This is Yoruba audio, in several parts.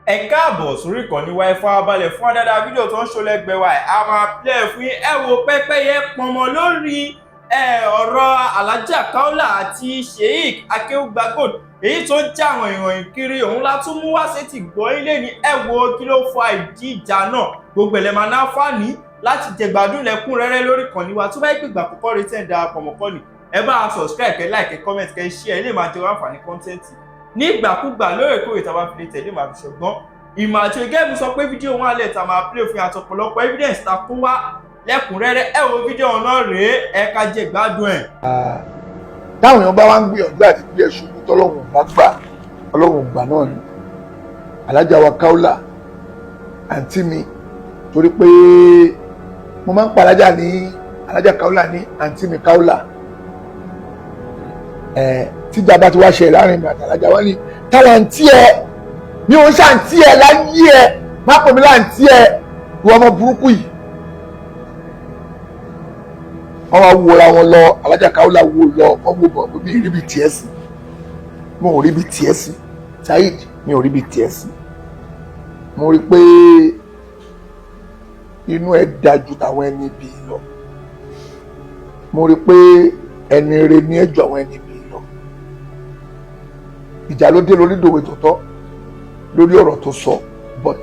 Ẹ káàbọ̀ sórí ìkànnì wa. Ẹ farabalẹ̀ fún àdáda fídíò tó ń ṣó lẹ́gbẹ̀ẹ́ wa. A máa play fún yín. Ẹ wo pẹ́pẹ́yẹ pọnmọ lórí ọ̀rọ̀ Alhaja Kaola àti Sheik Akeugbagold, èyí tó ń já àwọn ìròyìn kiri. Òun la tún mú wá sétí gbọ́ ilé ní. Ẹ wo kí ló fa ìdí ìjà náà, gbogbo ẹ̀ lẹ́ máa náfààní láti jẹgbádùn lẹ́kùnrẹ́rẹ́ lórí ìkànnì wa. Tó bá yẹ pé ìgbà àkọ́kọ́ retí ẹ̀ ń darapọ̀ mọ́ kọ́ni, ẹ bá a subscribe, kẹ́ like, kẹ́ comment, kẹ́ share. Ẹ lè máa jẹ àǹfààní content nígbàkúgbà lóòrèkóòrè tá a bá fi lè tẹ̀lé, máa fi ṣọgbọ́n ìmọ̀ àti ògẹ́bù sọ pé fídíò wọn alẹ́ tá a máa play fún àtọ̀pọ̀lọpọ̀ evidence tá a kó wá lẹ́kùnrẹ́rẹ́. Ẹ wo fídíò náà rèé, ẹ ká jẹ gbádùn ẹ̀. Táwọn èèyàn bá wá ń gbìyànjú àti gbé ẹṣubú, tọ́lọ́hun bá gbà, Ọlọ́run gbà náà ni. Alájà wa Kaola, àǹtí mi, torí pé mo máa ń pa alájà ní Alájà Kaola ní àǹtí mi Kaola. Ẹ tíjà bá ti wá ṣe láàrin mi àti alájà wa ní táwọn àǹtí ẹ mi ò ń ṣàǹtí ẹ láyé, ẹ má pè mí láǹtí ẹ, ìwọ ọmọ burúkú yìí. Wọ́n wá wọra wọn lọ. Alájà Kaola wo lọ, wọ́n wo bọ̀, mi ò rí bi tiẹ̀ sí, mo ò rí bi tiẹ̀ sí. Saheed, mi ò rí bi tiẹ̀ sí. Mo rí pé inú ẹ dájú táwọn ẹni bí lọ. Mo rí pé ẹni rẹ ní ẹ ju àwọn ẹni bí lọ. Ìjà ló dé lórí ìdòwe tó tọ́ lórí ọ̀rọ̀ tó sọ, but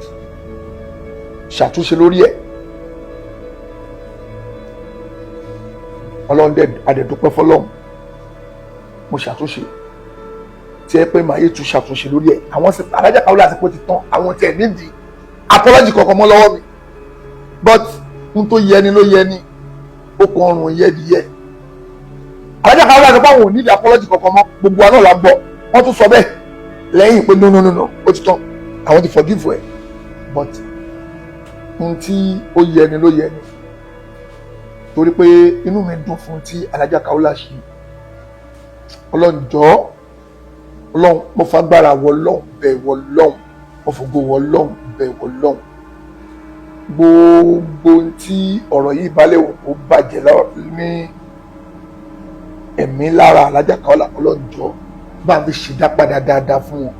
ṣàtúnṣe lórí ẹ̀. Ọlọ́run dẹ̀ adẹ̀dúpẹ́ fọlọ́run, mo ṣàtúnṣe tí ẹ pé màá yé tún ṣàtúnṣe lórí ẹ̀. Àwọn sì Alájà Kaola àti pé ó ti tán, àwọn tiẹ̀ nídìí apology kankan mọ́ lọ́wọ́ mi, but n tó yẹ ni ló yẹ ni, ó kọ ọrùn yẹ di yẹ. Alájà Kaola àti pé àwọn ò nídìí apology kankan mọ́, gbogbo wa náà la gbọ́. Wọ́n tún sọ bẹ́ẹ̀ lẹ́yìn pé no, no, no, no, ó ti tán, àwọn ti forgive ẹ̀, but n tí ó yẹ ni ló yẹ ni, torí pé inú mi dùn fún tí Alájà Kaola ṣe. Ọlọ́njọ́, Ọlọ́run, mo fagbára wọ Ọlọ́run bẹ̀ wọ Ọlọ́run, mo fògo wọ Ọlọ́run bẹ̀ wọ Ọlọ́run, gbogbo tí ọ̀rọ̀ yìí balẹ̀ wò ó bàjẹ́ ní ẹ̀mí lára Alájà Kaola, Ọlọ́njọ́, bá a fi ṣèdá padà dáadáa fún wọn.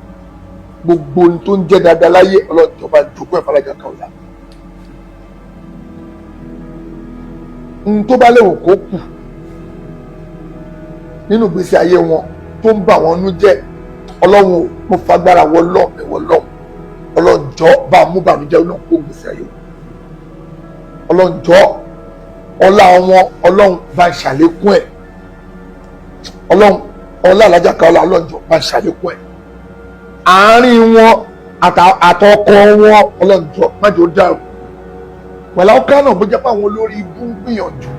Gbogbo ohun tó ń jẹ́ dáadáa láyé, Ọlọ́njọ́, bá jogún ẹ̀ f'Alájà Kaola. Ohun tó bá léwu kó kù nínú ìgbésí ayé wọn tó ń bà wọ́n nú jẹ́, Ọlọ́run o, mo fagbára wọ Ọlọ́run ẹ̀wọ̀ Ọlọ́run, Ọlọ́njọ́, bá a mú bànújẹ́ náà kó gbèsè ayé wọn. Ọlọ́njọ́, ọlá wọn, Ọlọ́run, bá ń ṣàlékún ẹ̀. Ọlọ́run, ọlá Alájà Kaola, Ọlọ́njọ́, bá ń ṣàlékún ẹ̀. Àárín wọn àtọkọ wọn, Ọlọ́njọ́, má jẹ́ ó dàrú. Pẹ̀lú ọkọ náà, bó jẹ́ pé àwọn olórí ibú ń gbìyànjú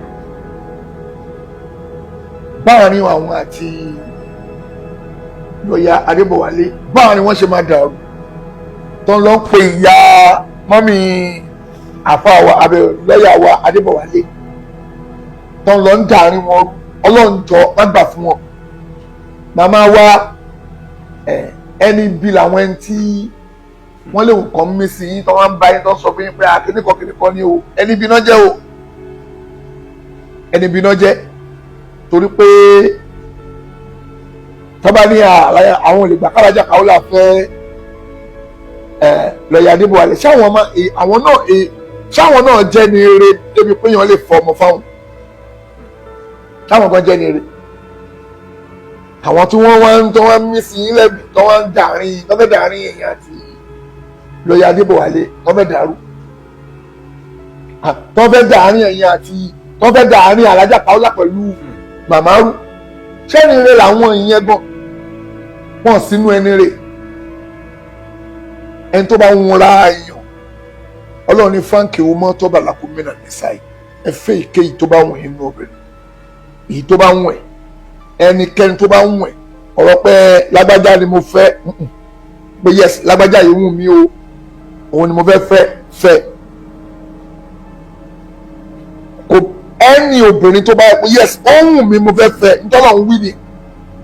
báàrin àwọn àti lọ́ọ̀yà Adébọ̀wálé, báàrin wọn ṣe máa dàrú, tó ń lọ pe ìyá mọ́mí àfa wa abẹ lọ́ọ̀yà wa Adébọ̀wálé, tó ń lọ ń dàrin wọn, Ọlọ́njọ́, má gbà fún wọn. Màmá wa, ẹni bí làwọn ẹni tí wọ́n lè wò kàn mí sí yín, tó wọ́n ń bá yín, tó sọ fún yín pé àkíníkan kìnìkan ni o, ẹni bí náà jẹ́ o, ẹni bí náà jẹ́, torí pé tọ́ba ní àwọn olè gbà kárájà Kaola fẹ́ lọ́ọ̀yà Adébọ̀wálé. Ṣáwọn náà jẹ́ ní eré débi pé yàn lè fọ ọmọ fáwọn? Ṣáwọn kan jẹ́ ní eré? Àwọn tí wọ́n wá ń tó wọ́n ń mí sí yín lẹ́bi, tó wọ́n ń dàrin, tó fẹ́ dàrin èèyàn àti lọ́ọ̀yà Adébọ̀wálé, tó fẹ́ dàrú, tó fẹ́ dàrin ẹ̀yìn àti tó fẹ́ dàrin Alájà Kaola pẹ̀lú màmá rú, ṣẹ́ni rẹ̀ làwọn ìyẹn gan wọ́n sínú ẹni rẹ̀. Ẹni tó bá ń wúnra èèyàn, Ọlọ́run ní fáńkì owó mọ́ tó bá làkú mìíràn ní sáì, ẹ fẹ́ èkéyìí tó bá wùn inú obìnrin, èyí tó bá wùn ẹ̀, ẹnikẹ́ni tó bá wùn ẹ̀. Ọ̀rọ̀ pé lágbájá ni mo fẹ́, pé yes, lágbájá yìí wù mí o, òun ni mo fẹ́ fẹ́ fẹ́, kò ẹni obìnrin tó bá yẹ pé yes, ó wù mí, mo fẹ́ fẹ́, nítorí àwọn wí ni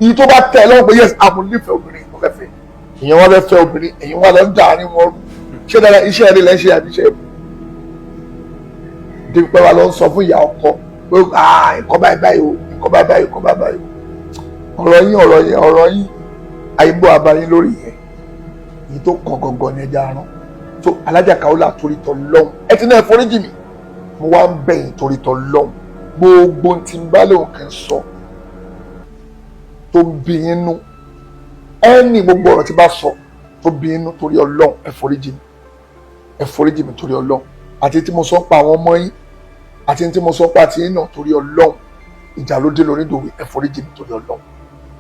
èyí tó bá tẹ̀ lọ́wọ́ pé yes, àmọ́ nífẹ̀ẹ́ obìnrin, mo fẹ́ fẹ́. Ìyẹn wọ́n fẹ́ fẹ́ obìnrin, èyí wọ́n lọ ń dàárín wọn rú. Ṣé dára iṣẹ́ rẹ̀ lẹ́ ṣe àbí iṣẹ́ débi pé wà lọ ń sọ fún ìyá ọkọ pé nǹkan báyìí báyìí o, nǹkan báyìí báyìí, nǹkan báyìí báyìí o. Ọ̀rọ̀ yín, ọ̀rọ̀ yín, ọ̀rọ̀ yín, àìbọ̀ àbáyín lórí yẹn. Èyí tó kàn gangan ní ẹja aràn tó Alájà Kaola, torí tọ lọ́hùn, ẹ ti náà foríjì mi, mo wá ń bẹ̀yìn torí tọ lọ́hùn. Gbogbo tí n bá lóun kì í sọ tó ń bí yín nú, ẹni gbogbo ọ̀rọ̀ tí bá sọ tó bí yín nú, torí Ọlọ́hun, ẹ foríjì mi, ẹ foríjì mi torí Ọlọ́hun. Àti tí mo sọ pa àwọn ọmọ yín, àti tí mo sọ pa àti yín náà, torí Ọlọ́hun, ìjà ló dé lórí ìdòwe, ẹ foríjì mi torí Ọlọ́hun.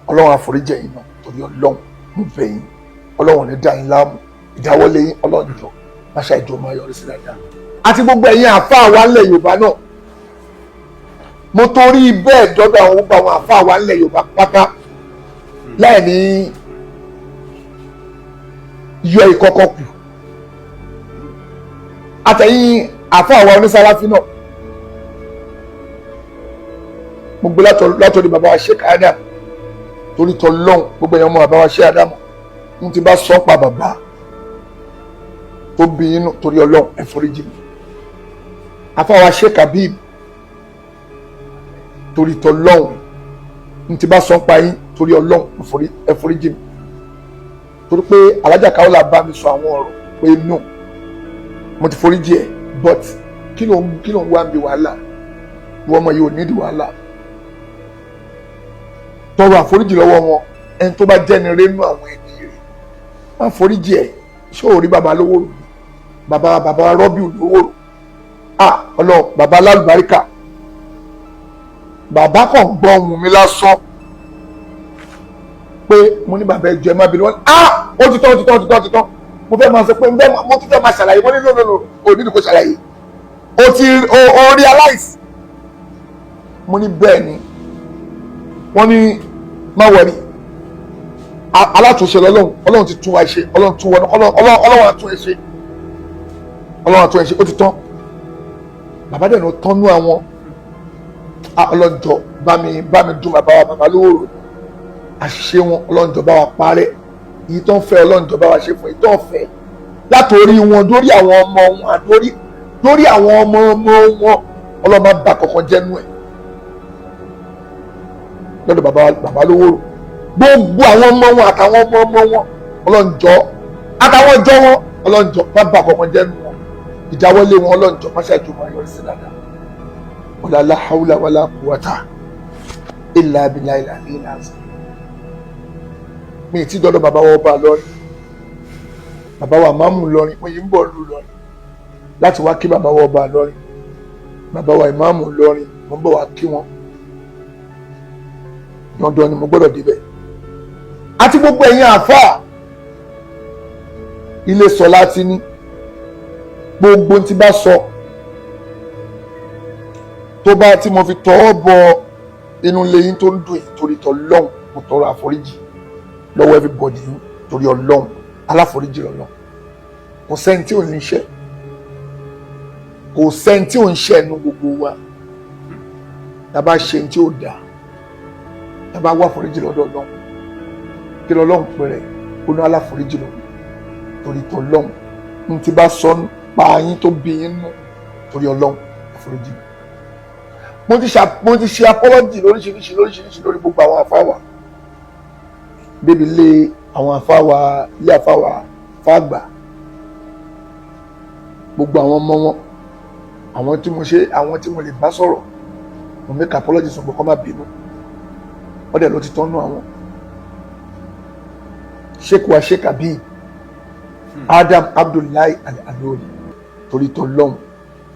Ọlọ́run àforíjì ẹ̀yin náà torí Ọlọ́hun. Mo bẹ̀ yín, Ọlọ́run ní dá yín láàmú. Ìdáwọ́lé yín, Ọlọ́run jọ máṣá ìjọ máa yọrí sí dáadáa. Àti gbogbo ẹ̀yin àfáà wa ńlẹ̀ Yorùbá náà, mo torí bẹ́ẹ̀ dọ́dọ̀ àwọn gbogbo àwọn àfáà wa ńlẹ̀ Yorùbá pátá láì ní yọ ìkọ̀kọ̀ kù, àtẹ̀yìn àfáà wa onísàláfí náà, mo gbé látọ̀dọ̀ bàbá wa Sheikh Adam, torí tọ́ lọ́hùn. Gbogbo ẹ̀yàn ọmọ bàbá wa Sheikh Adam, n ti bá sọ pa bàbá tó bí inú, torí Ọlọ́run, ẹ foríjì mi. Àfáà wa Sheikh Habib, torí tọ́ lọ́hùn, n ti bá sọ pa yín, torí Ọlọ́run, ẹ foríjì mi, torí pé Alájà Kaola bá mi sọ àwọn ọ̀rọ̀ pé no, mo ti foríjì ẹ, but kí ló ń wá ń bi wàhálà? Ìwọ ọmọ yìí ò nídìí wàhálà. Tọrọ àforíjì lọ́wọ́ wọn. Ẹni tó bá jẹ́ni rénú àwọn ẹni rẹ̀ má foríjì ẹ̀. Ṣé ò rí bàbá lówó rò, bàbá bàbá rọ́bì lówó rò? Ah, Ọlọ́run, bàbá lálùbáríkà, bàbá kàn gbọ́ ohùn mi lásán pé mo ní, "Bàbá, ẹjọ́, ẹ má bínú." Wọn, "Ah, ó ti tán, ó ti tán, ó ti tán, ó ti tán." Mo fẹ́ máa sọ pé mo tún fẹ́ máa ṣàlàyé. Mo ní, "No, no, no, ò ní kò ṣàlàyé, o ti o realize." Mo ní, "Bẹ́ẹ̀ ni." Wọ́n ní, "Má worry, alátúnṣe lọ́lọ́run. Ọlọ́run ti tún wa ṣe, Ọlọ́run tún wọn, Ọlọ́run àtún ẹ ṣe, Ọlọ́run àtún ẹ ṣe." Ó ti tán. Bàbá dẹ̀ ní ó tọ́nú àwọn. Ọlọ́njọ́, bá mi dùn bàbá wa, bàbá lówó, àṣìṣe wọn, Ọlọ́njọ́ bá wa parẹ́. Èyí tó ń fẹ́, Ọlọ́njọ́ bá wa ṣe fún. Èyí tó ń fẹ́, látòrí wọn dórí àwọn ọmọ wọn, àdórí dórí àwọn ọmọ ọmọ wọn, Ọlọ́run má bà kankan jẹ́nu ẹ̀ lọ́dọ̀ bàbá, bàbá lówó, gbogbo àwọn ọmọ wọn àtàwọn ọmọ ọmọ wọn, Ọlọ́njọ́, àtàwọn ìjọ wọn, Ọlọ́njọ́ má bà kankan jẹ́nu wọn. Ìdáwọ́lé wọn, Ọlọ́njọ́ má ṣàjọba yọrí sí dáadáa. Wala la hawla wala quwwata illa billahi al-aliyyil azim. Mi ti dọ́dọ̀ bàbá wa ọba lọ́rin, bàbá wa máàmù lọ́rin. Mo yìí ń bọ̀ lù lọ́rin láti wá kí bàbá wa ọba lọ́rin, bàbá wa ìmáàmù lọ́rin. Mo ń bọ̀ wá kí wọn, dandan ni, mo gbọ́dọ̀ débẹ̀. Àti gbogbo ẹ̀yin àáfàá ilé sọ láti ní gbogbo tí bá sọ tó bá tí mo fi tọwọ́ bọ inú ilé yín tó ń dùn yín, torí tọ́ lọ́hùn, mo tọrọ àforíjì lọ́wọ́ everybody yín torí Ọlọ́hun. Aláforíjì lọ́lọ́hun. Kò sẹ́ni tí ò ní ṣẹ̀, kò sẹ́ni tí ò ń ṣẹ̀ nu gbogbo wa. Tá a bá ṣe ní tí ò dáa, tá a bá wá àforíjì lọ́dọ̀ Ọlọ́hun, kí lọ́lọ́hun pẹ̀rẹ̀ ó ní aláforíjì lọ́wọ́. Torí tọ́ lọ́hùn, n ti bá sọ pa yín tó bí yín nú, torí Ọlọ́hun, àforíjì. Mo ti ṣe apology lóríṣiríṣi lóríṣiríṣi lórí gbogbo àwọn àfáwà, débi lé àwọn àfáwà, ilé àfáwà fàgbà, gbogbo àwọn ọmọ wọn, àwọn tí mo ṣe, àwọn tí mo lè bá sọ̀rọ̀, mo make apology sọ pé kọ́ má bínú. Wọ́n dẹ̀ ló ti tọ́nú àwọn Sheikh wa, Sheikh Habib Adam Abdullahi Al-Alori, torí tó lọ́hùn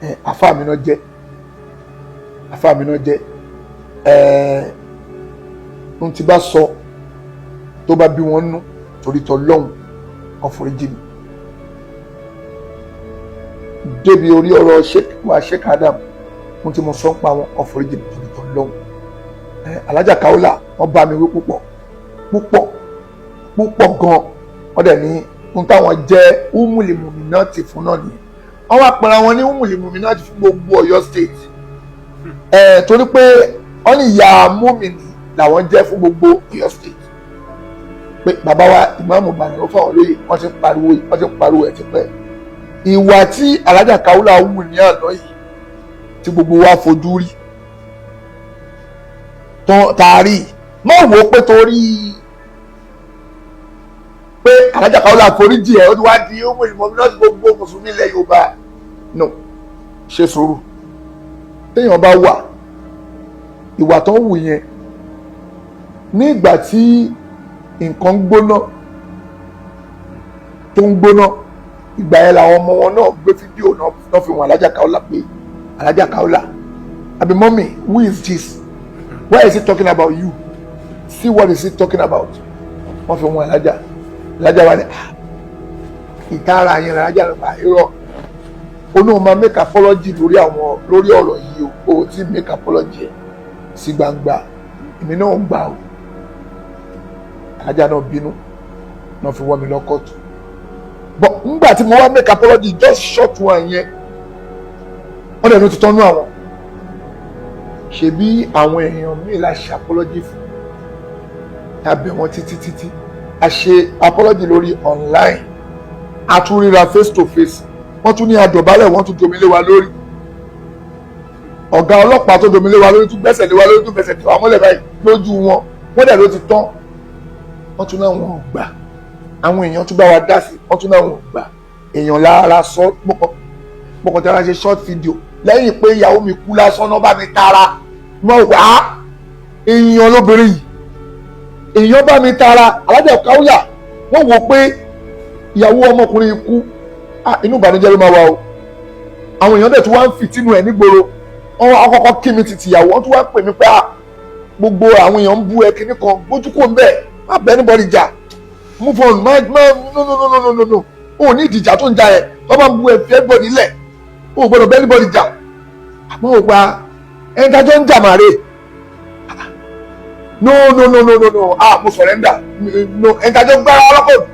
ẹ, àfáà mi náà jẹ́, àfáà mi náà jẹ́ ẹ. N ti bá sọ tó bá bí wọn nú, torí tó lọ́hùn, kó foríjì mi. Débi orí ọ̀rọ̀ Sheikh wa, Sheikh Adam, n tí mo sọ ń pa wọn, kó foríjì mi torí tó lọ́hùn. Ẹ Alájà Kaola, wọ́n bá mi wí púpọ̀ púpọ̀ púpọ̀ gan. Wọ́n dẹ̀ ní n táwọn jẹ́ umulimumi náà ti fún náà nìyẹn. Wọ́n wá pera wọn ní umulimumi náà ti fún gbogbo Ọ̀yọ́ State ẹ̀, torí pé wọ́n ní ìyá múmìnì làwọn jẹ́ fún gbogbo Ọ̀yọ́ State, pé bàbá wa ìmáàmù Ìbàdàn ló fáwọn lóye. Wọ́n ti ń pariwo, wọ́n ti ń pariwo ẹ̀ tipẹ́. Ìwà tí Alájà Kaola wù ní àná yìí tí gbogbo wa fojú rí taari, má wò ó pé torí Pé Alájà Kaola foríjì ẹ̀, ó ti wá di ọmọ ìmọ̀ mi lọ́sí gbogbo mùsùlùmí ilẹ̀ Yorùbá. No, ṣe sùúrù. Téèyàn bá wà, ìwà tó ń wù yẹn ní ìgbà tí nǹkan gbóná, tó ń gbóná, ìgbà yẹn làwọn ọmọ wọn náà gbé fídíò náà fi wọn Alájà Kaola pé, "Alájà Kaola àbí mummy, who is this? Why is he talking about you? See, what is he talking about?" Wọ́n fi wọn Alájà. Alájà wa ni, "Ah, ìtara yẹn." Alájà ló bá irọ́ onú máa make apology lórí àwọn, lórí ọ̀rọ̀ yìí o. Ò tí make apology ẹ̀ sí gbangba, èmi náà ń gbà o. Alájà náà bínú náà fi wọ́n mi lọ kóòtù. But ngbà tí mo wá make apology, just short one yẹn, wọ́n dẹ̀ ló ti tọ́nú àwọn. Ṣebí àwọn èèyàn míì la ṣe apology fún, tàbí wọn títí títí, a ṣe apology lórí online, a tún ríra face to face, wọ́n tún ní àdọ̀bálẹ̀, wọ́n tún domi lé wa lórí. Ọ̀gá ọlọ́pàá tó domi lé wa lórí tún gbẹ́sẹ̀ lé wa lórí, tún fẹsẹ̀ tẹ̀ wá mọ́lẹ̀ báyìí lójú wọn. Wọ́n dẹ̀ ló ti tán, wọ́n tún náà wọn ò gbà. Àwọn èèyàn tún bá wa dá sí, wọ́n tún náà wọn ò gbà. Èèyàn lára sọ, mo kàn tẹ́ra ṣe short video lẹ́yìn pé ìyàwó mi kú lásán náà bá mi tara. Mo rò pé, ah, èèyàn lóbìnrin yìí, èèyàn bá mi tara. Alájà Kaola, wọ́n wò pé ìyàwó ọmọkùnrin kú, ah, inú ìbànújẹ́ ló máa wà o. Àwọn èèyàn dẹ̀ tún wá ń fìtínú ẹ̀ nígboro. Wọ́n wá kọ́kọ́ kí mi títí ìyàwó, wọ́n tún wá pè mí pé, ah, gbogbo àwọn èèyàn ń bú ẹ kíní kan, gbójú kò ń bẹ̀, má bẹ́ anybody jà, move on, má má, no, no, no, no, no, no, no, o ní ìdìjà tó ń jà ẹ tó bá ń bú ẹ, fi everybody lẹ̀, o gbọ́dọ̀ bẹ́ anybody jà. Àmọ́ ò pa ẹni tájọ́ ń jà màrè. No, no, no, no, no, no, ah, mo surrender. No, ẹni tájọ́ gbára ọlọ́kọ̀,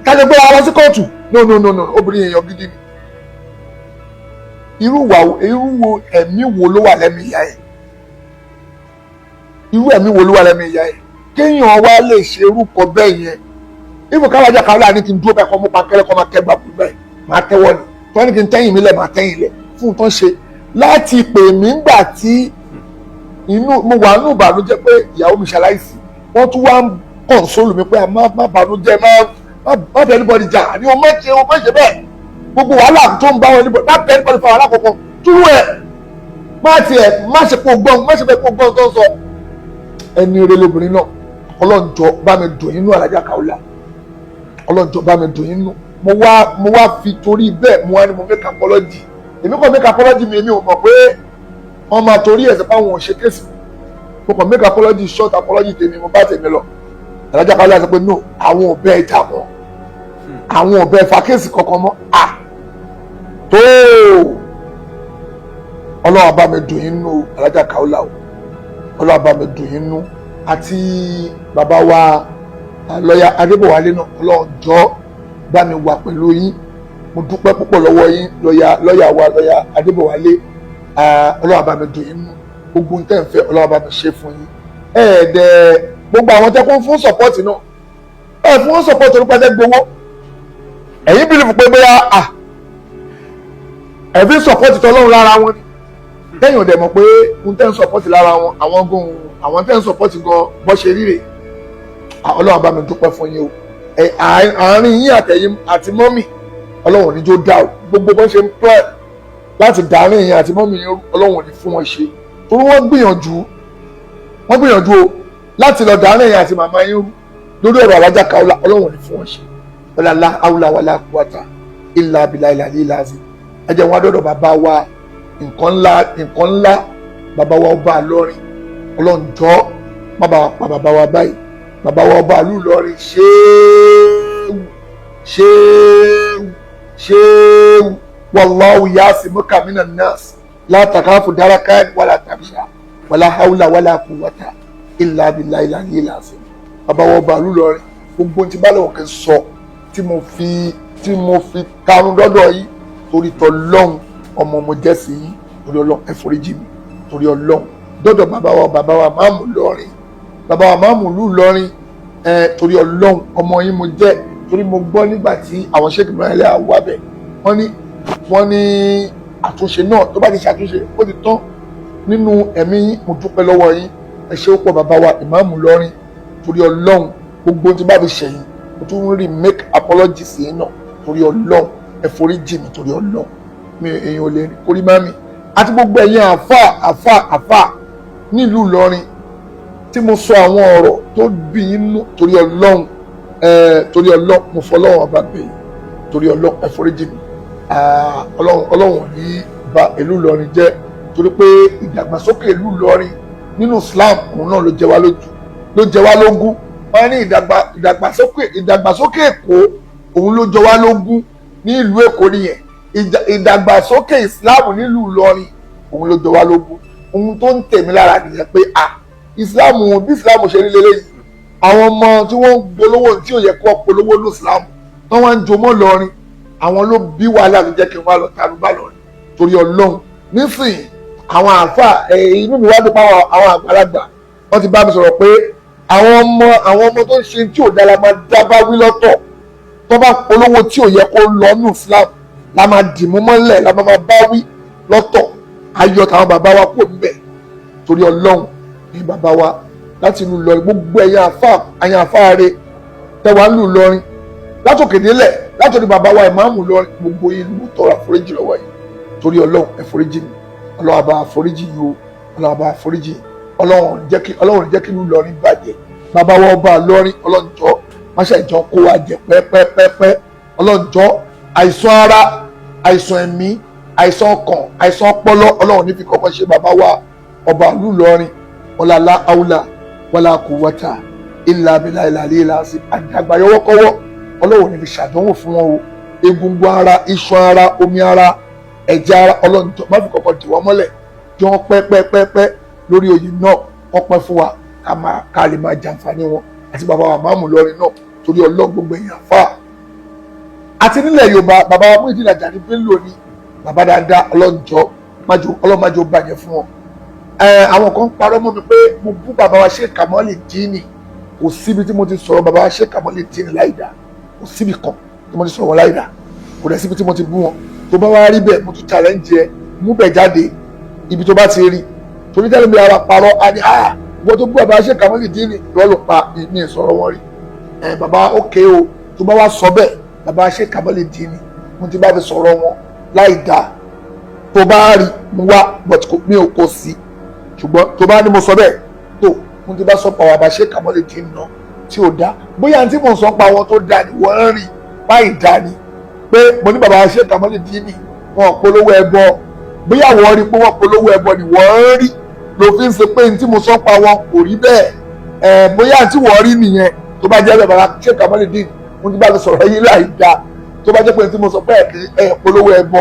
tájọ́ gbára lọ sí kóòtù, no, no, no, no. Obìnrin èèyàn gidi ni. Irú wà, irú ẹ̀mí wo ló wà lẹ́mí ìyá ẹ̀? Irú ẹ̀mí wo ló wà lẹ́mí ìyá ẹ̀ kéèyàn wá lè ṣe irúkọ bẹ́ẹ̀ yẹn? Ibò káwájà káwá ní kí n dúró bẹ́ẹ̀, kọ́ mú pankẹ́rẹ́, kọ́ máa kẹ́gbà kú bẹ́ẹ̀, máa tẹ́wọ́ ni tí wọ́n ní kí n tẹ́yìn mi lẹ̀, máa tẹ́yìn lẹ̀ fún un tán ṣe láti pè mí ńgbà tí inú mo wà nínú ìbànújẹ́ pé ìyàwó mi ṣaláìsí. Wọ́n tún wá ń console mi pé má má bànújẹ́, má má má bẹ anybody jà ní o, má ṣe o, má ṣe bẹ́ẹ̀. Gbogbo wàhálà tó ń bá wọn anybody, má bẹ anybody fa wàhálà kankan túrú ẹ̀, má tiẹ̀ má ṣe kó gbọ́n, má ṣe bẹ́ẹ̀ kó gbọ́n tó ń sọ. Ẹni rẹ lóbìnrin náà. Ọlọ́njọ́ bá mi dùn inú Alájà Kaola, ọlọ́njọ́ bá mi dùn inú. Mo wá fi torí bẹ́ẹ̀, mo wá ní mo make apology. Èmi kàn make apology mi, èmi ò mọ̀ pé wọ́n máa torí ẹ̀sẹ̀ báwọn ò ṣe case. Mo kàn make apology, short apology tèmi, mo bá tèmi lọ. Alájà Kaola sọ pé no, àwọn ò bẹ́ẹ̀ jà mọ́, àwọn ò bẹ́ẹ̀ fa case kankan mọ́. À tó, ọlọ́run bá mi dùn inú Alájà Kaola o, ọlọ́run bá mi dùn inú àti bàbá wa lọ́yà Adébọ̀wálé náà. Ọlọ́run jọ̀ọ́ bá mi wà pẹ̀lú yín. Mo dúpẹ́ púpọ̀ lọ́wọ́ yín, lọ́yà, lọ́yà wa, lọ́yà Adébọ̀wálé. Ọlọ́run bá mi dùn yín nú. Gbogbo nǹkan ìfẹ́, ọlọ́run bá mi ṣe fún yín. Ẹ̀ẹ́dẹ̀ gbogbo àwọn tẹ́kún fún support náà, ẹ̀ fún support orúkọ ẹ̀ gbowó, ẹ̀yin believe pé bóyá ẹ̀ fi support tọ́lọ́run lára wọn ni. Tẹ́yìn ò dẹ̀ mọ̀ pé n tẹ́ ń support lára wọn, àwọn gan, àwọn tẹ́ ń support gan bọ́ ṣe ríre. Ọlọ́run bá mi dúpẹ́ fún yín o. Àárín yín àtẹ̀yìn àti mummy, ọlọ́run ò ní jó dá o. Gbogbo bọ́n ṣe ń pẹ́ láti dàárín yín àti mummy yín, ọlọ́run ò ní fún wọn ṣe, torí wọ́n gbìyànjú, wọ́n gbìyànjú o láti lọ dàárín yín àti màmá yín rú lórí ọ̀rọ̀ Alájà Kaola. Ọlọ́run ò ní fún wọn ṣe. Ọlọ́lá awúlá wàlá kúwàtà ìlà abilà ìlà ìlà àzì. Ẹ jẹ́ wọn adọ́dọ̀ bàbá wa, nǹkan ńlá, nǹkan ńlá, bàbá wa ọba Ìlọrin. Ọlọ́run jọ̀ọ́, má bàa pa bàbá wa báyìí. Bàbá wa ọba ìlú Ìlọrin, ṣéwù, ṣéwù, ṣéwù. Wallahu yasimuka minan nas, la takhafu darakan wala takhsha, wala hawla wala quwwata illa billahi al-aliyyil azim. Bàbá wa ọba ìlú Ìlọrin, gbogbo ohun tí bá lọ́wọ́ kẹ́ sọ tí mo fi karùn dọ́dọ̀ yìí, torí tọlọ́hun, ọmọ mo jẹ́ sí yín, torí Ọlọ́run, ẹ foríjì mi torí Ọlọ́run. Dọ́dọ̀ bàbá wa, bàbá wa máàmù lọ́rin, bàbá wa máàmù lù lọ́rin, ẹ torí Ọlọ́run, ọmọ yín mo jẹ́. Torí mo gbọ́ nígbà tí àwọn Sheikh Ibrahim Ẹlẹ́yà wà bẹ̀, wọ́n ní àtúnṣe náà, tó bá ti ṣàtúnṣe, ó ti tán nínú ẹ̀mí yín. Mo dúpẹ́ lọ́wọ́ yín, ẹ ṣé ó pọ̀, bàbá wa ìmáàmù lọ́rin. Torí Ọlọ́run, gbogbo tí bá fi ṣẹ̀yìn Mo tún ń rí make apology sí yín náà torí Ọlọ́run. Ẹ forí jì mí torí Ọlọ́run. Mi èèyàn ò lè rí kórí má mi. Àti gbogbo ẹ̀yin àáfà àáfà àáfà nílùú Ìlọrin tí mo sọ àwọn ọ̀rọ̀ tó bí yín nú torí Ọlọ́run, ẹ torí Ọlọ́run, mo fọlọ́run ọba bẹ̀ yín torí Ọlọ́run, ẹ forí jì mí. Ọlọ́run, Ọlọ́run ò ní ba ìlú Ìlọrin jẹ́, torí pé ìdàgbàsókè ìlú Ìlọrin nínú Islam òun náà ló jẹ wá lójú, ló jẹ wá lógún. Wọ́n ní ìdàgbàsókè Èkó òun ló jẹ wá lógún ní ìlú Èkó nìyẹn. Ìdàgbàsókè Islam nílùú Ìlọrin òun ló jẹ wá lógún. Ohun tó ń tèmi lára nìyẹn pé a Islam, bí Islam ṣe rí lélẹ́yìí, àwọn ọmọ tí wọ́n ń polówó tí ò yẹ kó polówó ní Islam tí wọ́n ń jomọ́ Ìlọrin, àwọn ló bí wàhálà tó jẹ́ kí n wá lọ tàbí bá lọ torí Ọlọ́run. Nísìnyí àwọn àáfà, inú mi wá dùn pa àwọn àgbàlagbà, wọ́n ti bá mi sọ̀rọ̀ pé àwọn ọmọ tó ń ṣe tí ò dára máa dábàá wí lọ́tọ̀. Tó bá polówó tí ò yẹ kó lọ ní Islam la máa dìmú mọ́lẹ̀, la máa bá wí lọ́tọ̀. Ayọ̀ táwọn bàbá wa kò níbẹ̀ torí Ọlọ́run ní bàbá wa láti ìlú Ìlọrin. Gbogbo ẹ̀yin àáfà, ẹ̀yin àáfà rẹ̀ tẹwàá ń lù Ìlọrin látòkè délẹ̀, látòrí bàbá wa ìmáàmù Ìlọrin, gbogbo ìlú tọrọ àforíjì lọ́wọ́ yìí torí Ọlọ́run. Ẹ foríjì mi. Ọlọ́run àbá àforíjì yìí o. Ọlọ́run àbá àforíjì. Ọlọ́run jẹ́ kí ìlú Ìlọrin bàjẹ́. Bàbá wa ọba Ìlọrin, Ọlọ́run jọ máṣe ìjọ kó wa jẹ pẹ́pẹ́pẹ́pẹ́. Ọlọ́run jọ, àìsàn ara, àìsàn ẹ̀mí, àìsàn ọkàn, àìsàn ọpọlọ, Ọlọ́run ní fi kọ́kọ́ ṣe bàbá wa ọba ìlú Ìlọrin. Ọ̀làlá àwùlà wàlà quwwata illa billahi ìlàlẹ́ ìlàsí. Àdàgbà yọwọ́kọ́wọ́, Ọlọ́run ní fi ṣàdánwò fún wọn o. Egungun ara, iṣan ara, omi ara, ẹ̀jẹ̀ ara, Ọlọ́run jọ má fi kọ́kọ́ dì wọ́n mọ́lẹ̀. Jọ wọ́n pẹ́pẹ́pẹ́pẹ́ lórí oyè náà, wọ́n pẹ́ fún wa, ká máa ká lè máa jàǹfààní wọn àti bàbá wa máàmù lọrin náà torí Ọlọ́run. Gbogbo èèyàn fà àti nílẹ̀ Yorùbá, bàbá wa Muyideen Ajani Bello ni bàbá dáadáa. Ọlọ́run jọ májò, Ọlọ́run májò bàjẹ́ fún wọn. Ẹ àwọn kan parọ́ mọ́ mi pé mo bú bàbá wa Sheikh Kamali Dini. Kò síbi tí mo ti sọ̀rọ̀ bàbá wa Sheikh Kamali Dini láìda. Kò síbi kan tí mo ti sọ̀rọ̀ wọn láìda, kò dẹ̀ síbi tí mo ti bú wọn. Tó bá wá rí bẹ́ẹ̀, mo tún challenge ẹ, mú bẹ̀ jáde ibi tó bá ti rí, torí tẹ́lẹ̀ mi ara parọ́ a ní ah, ìwọ tó bú bàbá Sheikh Kamali Dini lọ́ ló pa ní ìsọ̀rọ̀ wọn rí. Ẹ bàbá ókè o, tó bá wá sọ bẹ́ẹ̀, bàbá Sheikh Kamali Dini, mo ti bá fi sọ̀rọ̀ wọn láìda, tó bá rí mo wá, but mi ò kò sí. Ṣùgbọ́n tó bá ní mo sọ bẹ́ẹ̀, tó mo ti bá sọ pa bàbá Sheikh Kamali Dini náà tí ò dá, bóyá tí mo sọ pa wọn tó dá ni wọ́n ń rí báyìí dá ni pé mo ní bàbá Sheikh Kamali Dini wọn polówó ẹbọ, bóyá wọ́n rí pé wọ́n polówó ẹbọ ni wọ́n ń rí ló fi ń ṣe pé ní tí mo sọ pa wọn kò rí bẹ́ẹ̀. Ẹ bóyá tí wọ́n rí nìyẹn. Tó bá jẹ́ bẹ́ẹ̀, bàbá Sheikh Kamali Dini, mo ti bá lọ sọ̀rọ̀ yín láì dá, tó bá jẹ́ pé ní tí mo sọ pé ẹ polówó ẹbọ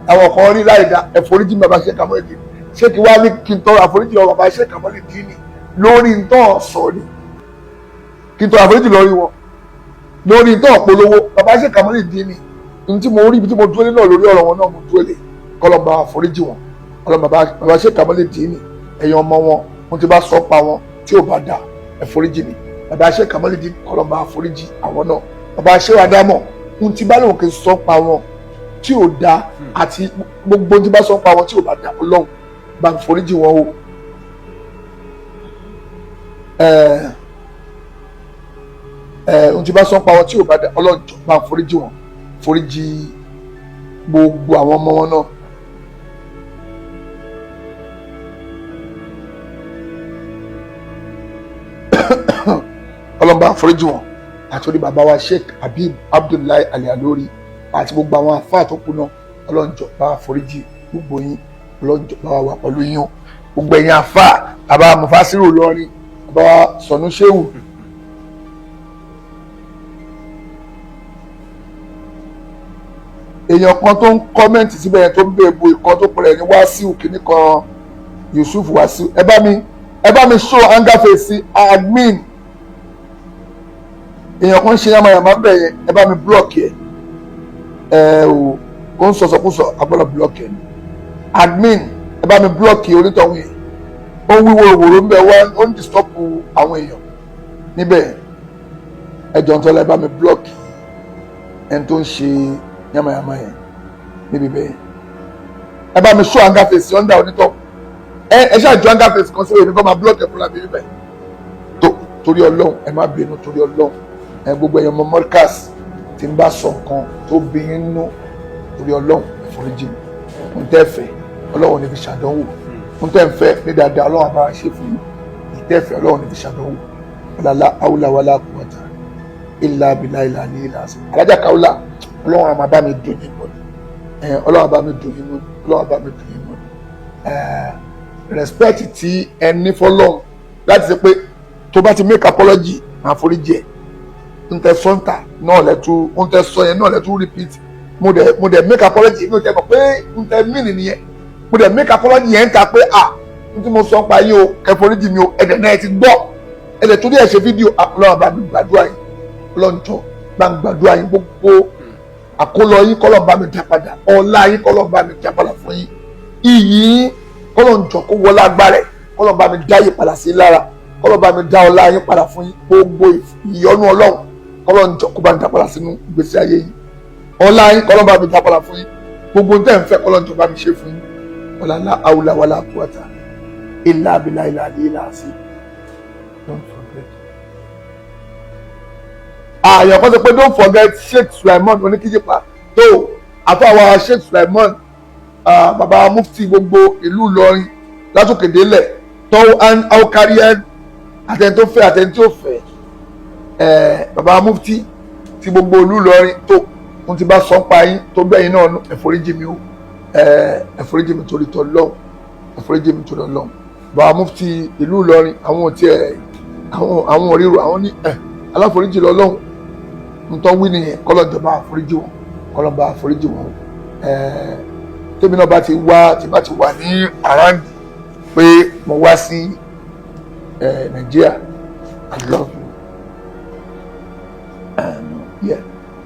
àwọn kan rí láì dá, ẹ foríjì bàbá Sheikh Kamali Dini. Ṣé kí wá ní kí n tọrọ àforíjì lọ́wọ́ bàbá Sheikh Kamali Dini lórí ntọ́ sọ ni? Kí n tọrọ àforíjì lórí wọn lórí ntọ́ polówó bàbá Sheikh Kamali Dini ní tí mo rí ibi tí mo dúró lé náà lórí ọ̀rọ̀ wọn náà mo dúró lé. Kọ́lọ́ bá àforíjì wọn. Kọ́lọ́ bàbá Sheikh Kamali Dini, ẹ̀yin ọmọ wọn, mo ti bá sọ pa wọn tí ò bá dà, ẹ foríjì mi. Bàbá Sheikh Kamali Dini, kọ́lọ́ bá àforíjì àwọn náà. Bàbá Sheikh Adamu, mo ti bá lóun kì í sọ pa wọn tí ò da àti gbogbo tí bá sọ pa wọn tí ò bá da, Ọlọ́run bá ń foríjì wọn o. Ẹ ẹ ohun tí bá sọ pa wọn tí ò bá da, Ọlọ́run jọ̀ọ́ bá ń foríjì wọn, foríjì gbogbo àwọn ọmọ wọn náà. Ọlọ́run bá foríjì wọn àti orí bàbá wa Sheikh Habib Abdullahi Al-Ilory àti gbogbo àwọn àfáà tó kù náà. Ọlọ́run jọ̀ọ́ bá foríjì gbogbo yín. Ọlọ́run jọ̀ọ́ bá wà pẹ̀lú yín o, gbogbo ẹ̀yin àfáà, bàbá Mufasiru Ìlọrin, bàbá Sọ̀nù Ṣéwù. Èèyàn kan tó ń comment síbẹ̀ yẹn tó ń bèèbù ìkan tó pẹ̀lẹ́ ní Wàsíù kìíní kan, Yusuf Wàsíù, ẹ bá mi show anger face sí admin. Èèyàn kan ṣe yamayama bẹ̀ yẹn, ẹ bá mi block ẹ. Ẹ o, ó ń sọsọkúsọ, agbọ́dọ̀ block ẹ ni. Admin, ẹ bá mi block onítọ̀hún yẹn. Ó ń wíwo òwòrò ń bẹ wá, ó ń disturb àwọn èèyàn níbẹ̀. Ẹ jọ̀ọ́, ń tọ́lá, ẹ bá mi block ẹni tó ń ṣe yamayama yẹn níbi bẹ́ẹ̀. Ẹ bá mi show anger face under onítọ̀. Ẹ ṣáà ju anger face kan síbẹ̀, èmi kọ́ máa block ẹ fúnra mi níbẹ̀. Tó torí Ọlọ́run, ẹ má bínú torí Ọlọ́run. Ẹ gbogbo ẹ̀yọ́ ọmọ Markaz, tí ń bá sọ nǹkan tó bí yín nínú, torí Ọlọ́run, ẹ foríjì mi. Ń tẹ́ fẹ́, Ọlọ́run ní fi ṣàdánwò. Ń tẹ́ ń fẹ́ ní dáadáa, Ọlọ́run àbára ṣe fún yín. Ìtẹ́fẹ́, Ọlọ́run ní fi ṣàdánwò. Ọ̀làlá awúláwálá quwwata illa billahi ilà ní ilà sí. Alájà Kaola, Ọlọ́run àmà bá mi dùn yín mọ́ ni. Ọlọ́run àbá mi dùn yín mọ́ ni. Ọlọ́run àbá mi dùn yín mọ́ ni. Respect tí ẹ ní fọlọ́run láti ṣe pé tó bá ti make apology, máa foríjì ẹ̀. Ń tẹ sọ́ńtà náà lẹ́tú, ń tẹ sọ yẹn náà lẹ́tú repeat. Mo dẹ̀ make apology, mi ò tẹ́ mọ̀ pé ń tẹ mean nìyẹn. Mo dẹ̀ make apology yẹn ń ta pé à n tí mo sọ pa yín o, ẹ foríjì mi o. Ẹ̀dẹ̀ náà ẹ ti gbọ́, ẹ̀dẹ̀ torí ẹ̀ ṣe fídíò. Ọlọ́run bá mi gbàdúrà yín. Ọlọ́run jọ bá mi gbàdúrà yín. Gbogbo àkólọ yín, kọ́lọ̀ bá mi dá padà. Ọlá yín, kọ́lọ̀ bá mi dá padà fún yín. Iyì yín, kọ́lọ̀ ń jọ kó wọlé agbára ẹ̀, kọ́lọ̀ bá mi dá yìí padà sí lára, kọ́lọ̀ bá mi dá ọlá yín padà fún yín. Gbogbo ìyọ́nú Ọlọ́run, kọ́lọ̀ ń jọ kó bá mi dá padà sínú ìgbésí ayé yín. Ọlá yín, kọ́lọ̀ bá mi dá padà fún yín. Gbogbo tẹ́ ń fẹ́, kọ́lọ̀ ń jọ bá mi ṣe fún yín. Ọlá la awla wala quwwata illa billahi ilà ilà sí. Don't forget. Àyàn kan sọ pé don't forget Sheikh Sulaiman Oníkíjìpá tó àfàwà Sheikh Sulaiman, bàbá mufti gbogbo ìlú Ìlọrin látòkè délẹ̀, tọ́ aukarian, àtẹni tó fẹ́, àtẹni tó fẹ́, bàbá mufti ti gbogbo ìlú Ìlọrin tó ń ti bá sọ ń pa yín tó gbẹ̀yìn náà, ẹ foríjì mi o. Ẹ foríjì mi torí tọ́ lọ́hùn. Ẹ foríjì mi torí Ọlọ́hun. Bàbá mufti ìlú Ìlọrin, àwọn ò tiẹ̀, àwọn òríro, àwọn ní ẹ aláforíjì lọ́lọ́hùn. Ntọ́ wí nìyẹn. Kọ́lọ́jọba àforíjì wọn, kọ́lọ́ba àforíjì wọn. Tèmi náà bá ti wá, tí bá ti wà ní around pé mo wá sí Nàìjíríà, I love you. Yeah,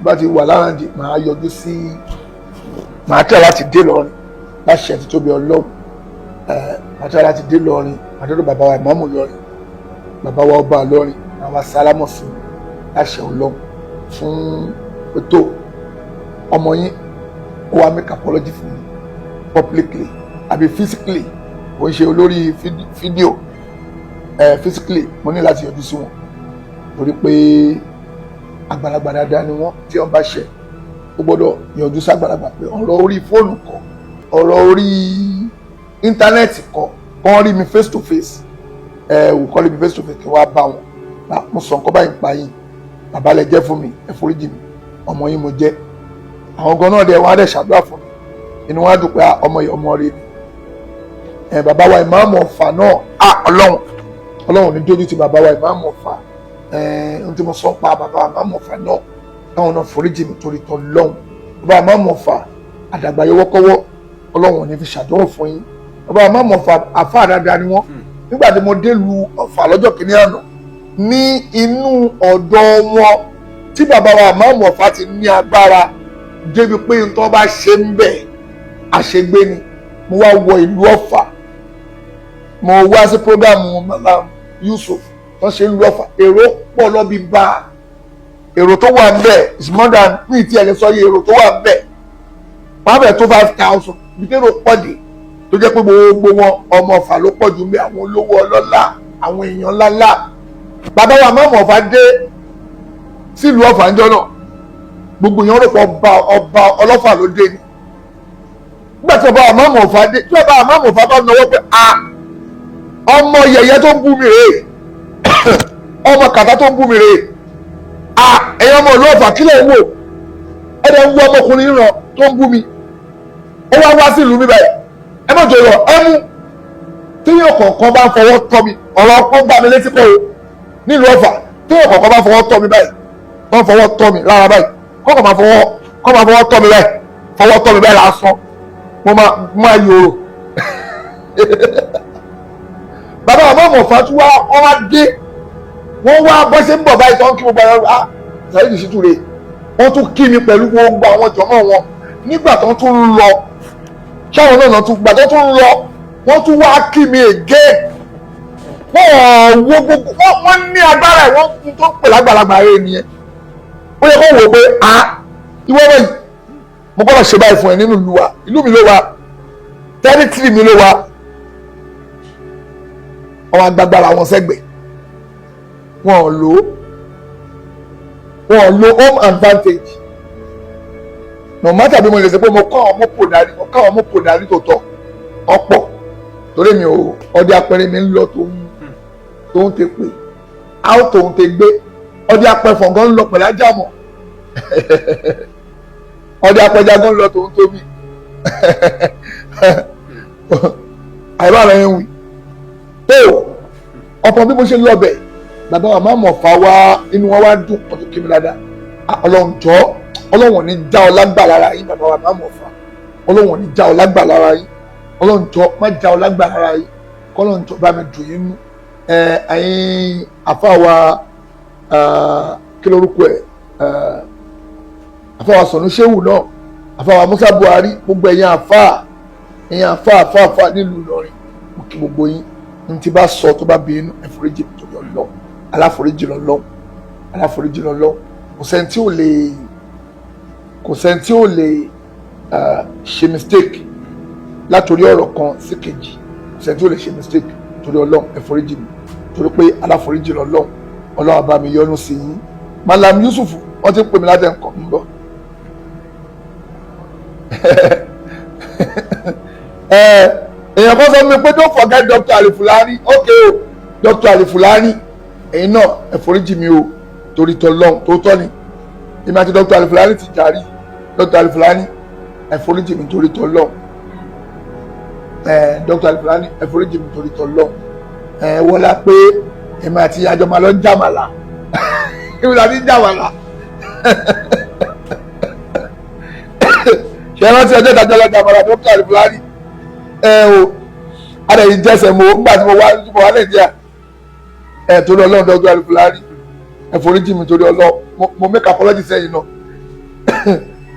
bá ti wà lára màá yọjú sí, màá tẹ̀ láti dé lọrin láti ṣe títóbi Ọlọ́run. Màá tẹ̀ láti dé lọrin, màá dọ́dọ̀ bàbá wa ìmáàmù lọrin, bàbá wa ọba lọrin, àwọn sálámọ̀ sí mi láṣẹ Ọlọ́run fún ètò ọmọ yín. Ó wá make apology fún mi publicly àbí physically, kò ń ṣe olórí fídíò ẹ, physically. Mo ní láti yọjú sí wọn torí pé àgbàlagbà dáadáa ni wọ́n. Tí wọ́n bá ṣẹ̀, ó gbọ́dọ̀ yọjú ságbàlagbà pé ọ̀rọ̀ orí fóònù kọ́, ọ̀rọ̀ orí íńtánẹ́ẹ̀tì kọ́. Kọ́ rí mi face to face, ẹ wò, kọ́ rí mi face to face, kí wọ́n á bá wọn. Mo sọ nǹkan báyìí pa yín, bàbá lẹ jẹ́ fún mi, ẹ foríjì mi, ọmọ yín mo jẹ́. Àwọn gan náà dẹ̀ wọ́n á dẹ̀ ṣàdúrà fún mi, inú wọn á dùn pé ọmọ yìí, ọmọ rẹ ni. Ẹ bàbá wa ìmáàmù Ọ̀fà náà, á Ọlọ́run, Ọlọ́run ní dójú ti bàbá wa ìmáàmù Ọ̀fà. Ẹ ohun tí mo sọ pa bàbá wa ìmáàmù Ọ̀fà náà, táwọn náà foríjì mi torí tọ́ lọ́hùn. Bàbá ìmáàmù Ọ̀fà, àdàgbà yọwọ́kọ́wọ́, Ọlọ́run ò ní fi ṣàdánwò fún yín. Bàbá ìmáàmù Ọ̀fà, àfáà dáadáa ni wọ́n. Nígbà tí mo dé lu Ọ̀fà lọ́jọ́ kìíní àná, ní inú ọ̀dọ̀ wọn tí bàbá wa ìmáàmù Ọ̀fà ti ní agbára débi pé n tó bá ṣe ń bẹ̀, àṣegbé ni. Mo wá wọ ìlú Ọ̀fà, mo wá sí program Malam Yusuf tó ṣe ń lu Ọ̀fà. Èrò pọ̀ lọ́bi bá, èrò tó wà ń bẹ̀ is more than ní ìtí ẹ̀ lè sọ iye èrò tó wà ń bẹ̀. Wọ́n á bẹ̀ tó 5,000 ibi tí èrò pọ̀ dé, tó jẹ́ pé gbogbo wọn, ọmọ Ọ̀fà ló pọ̀ jù ń bẹ̀, àwọn olówó ọlọ́lá, àwọn èèyàn ńláńlá. Bàbá wa mọ́mọ́ Ọ̀fà dé sílùú Ọ̀fà ńjọ́ náà, gbogbo èèyàn rò pé ọba, ọba ọlọ́fà ló dé ni. Nígbà tí ọba àmọ́mọ́ Ọ̀fà dé, tí ọba àmọ́mọ́ Ọ̀fà bá náwó pé a ọmọ yẹ̀yẹ́ tó ń bú mi rèé, ọmọ kàtá tó ń bú mi rèé, a ẹ̀yin ọmọ ìlú Ọ̀fà, kílẹ̀ ń wò? Ẹ̀dẹ̀ ń wú ọmọkùnrin ràn tó ń bú mi, ó wá wá sí ìlú mi báyìí, ẹ má jọ lọ ẹ mú. Téèyàn kọ̀ọ̀kan bá fọwọ́ tọ́ mi, ọ̀rọ̀ ọpọ́n gbá mi létí kọ́ o nílùú Ọ̀fà. Téèyàn kọ̀ọ̀kan bá fọwọ́ tọ́ mi báyìí, wọ́n fọwọ́ tọ́ mi lára báyìí, kọ́kọ́ máa fọwọ́, kọ́ máa fọwọ́ tọ́ mi báyìí, fọwọ́ tọ́ mi báyìí lásán, mo máa yòrò. Bàbá àmọ́ Ọ̀fà tún wá, wọ́n wá dé, wọ́n wá bọ́ ṣe ń bọ̀ báyìí tó ń kí gbogbo àwọn, ah, Saheed Shittu rè. Wọ́n tún kí mi pẹ̀lú gbogbo àwọn jọmọ́ wọn. Nígbà tó tún ń lọ, ṣáwọn náà tún gbà tó tún ń lọ, wọ́n tún wá kí mi again. Wọ́n wo gbogbo wọ́n ní agbára ẹ̀, wọ́n tó ń pè lágbàlagbà rẹ̀ nìyẹn. Ó yẹ kó wò ó pé ah, ìwọ wọ̀nyí, mo gbọ́dọ̀ ṣe báyìí fún ẹ nínú ìlú wa, ìlú mi ló wà, territory mi ló wà. Àwọn agbágbára wọn sẹ́gbẹ̀ẹ́, wọn ò lò ó. Wọn lo home advantage. No matter bí mo lè ṣe pé mo kọ́ àwọn mọ́pò dání, mo kọ́ àwọn mọ́pò dání tó tọ́ ọ̀pọ̀, torí mi ò ọdẹ apẹ̀rẹ̀ mi ń lọ tòun ti pè áó, tòun ti gbé ọdẹ apẹ̀fọ̀n gan ń lọ pẹ̀lú ajámọ̀, ọdẹ apẹja gan ń lọ tòun tóbi àìbá rẹ̀ ń wí tó ọ̀pọ̀. Bí mo ṣe lọ bẹ̀, bàbá wa máa mọ̀ fà wá, inú wọn wá dùn, ọdún kí mi dáadáa. Ọlọ́run jọ, Ọlọ́run ò ní já ọ lágbà lára yín. Bàbá wa máa mọ̀ fà, Ọlọ́run ò ní já ọ lágbà lára yín. Ọlọ́run jọ, má já ọ lágbà lára yín. Kọ́lọ́run jọ, bá mi dùn yín nú. Ẹ ẹ̀yin àfa wa, kí lorúkọ ẹ̀, àfa wa Sọ̀nù Ṣéwù náà, àfa wa Musa Buhari, gbogbo ẹ̀yin àfa, ẹ̀yin àfa àfa àfa nílùú Ìlọrin, mo kí gbogbo yín. N ti bá sọ tó bá bí inú, ẹ̀foríjì torí Ọlọ́run. Aláforíjì lọ́lọ́, aláforíjì lọ́lọ́. Kò sẹ́ni tí ò lè ṣe mistake látòrí ọ̀rọ̀ kan sí kejì. Kò sẹ́ni tí ò lè ṣe mistake. Torí Ọlọ́run, ẹ̀foríjì mi, torí pé aláforíjì lọ́lọ́. Ọlọ́run bá mi yọ́nú sí yín. Malam Yusuf, wọ́n ti ń pè mí láti ẹ̀kọ́ ń bọ̀. Èèyàn kan sọ fún mi pé, "Don't forget Dr. Alifulani." Ok o, Dr. Alifulani, ẹ̀yin náà, ẹ foríjì mi o, torí tọlọ́hún. Tó tọ́ ni èmi àti Dr. Alifulani ti jàrí. Dr. Alifulani, ẹ foríjì mi torí tọlọ́hún. Ẹ Dr. Alifulani, ẹ foríjì mi torí tọlọ́hún. Ẹ wọlá pé èmi àti àjọ máa lọ ń jàmàlà, èmi àti ń jàmàlà. Ṣe rántí ọjọ́ ìdájọ́ lọ́jà àmàlà, Dr. Alifulani? Ẹ o adẹ̀yìn jẹ́sẹ̀ mo nígbà tí mo wá Nàìjíríà. Ẹ torí Ọlọ́run, Dr. Alifulani, ẹ foríjì mi torí Ọlọ́run. Mo make apology sẹ́yìn náà,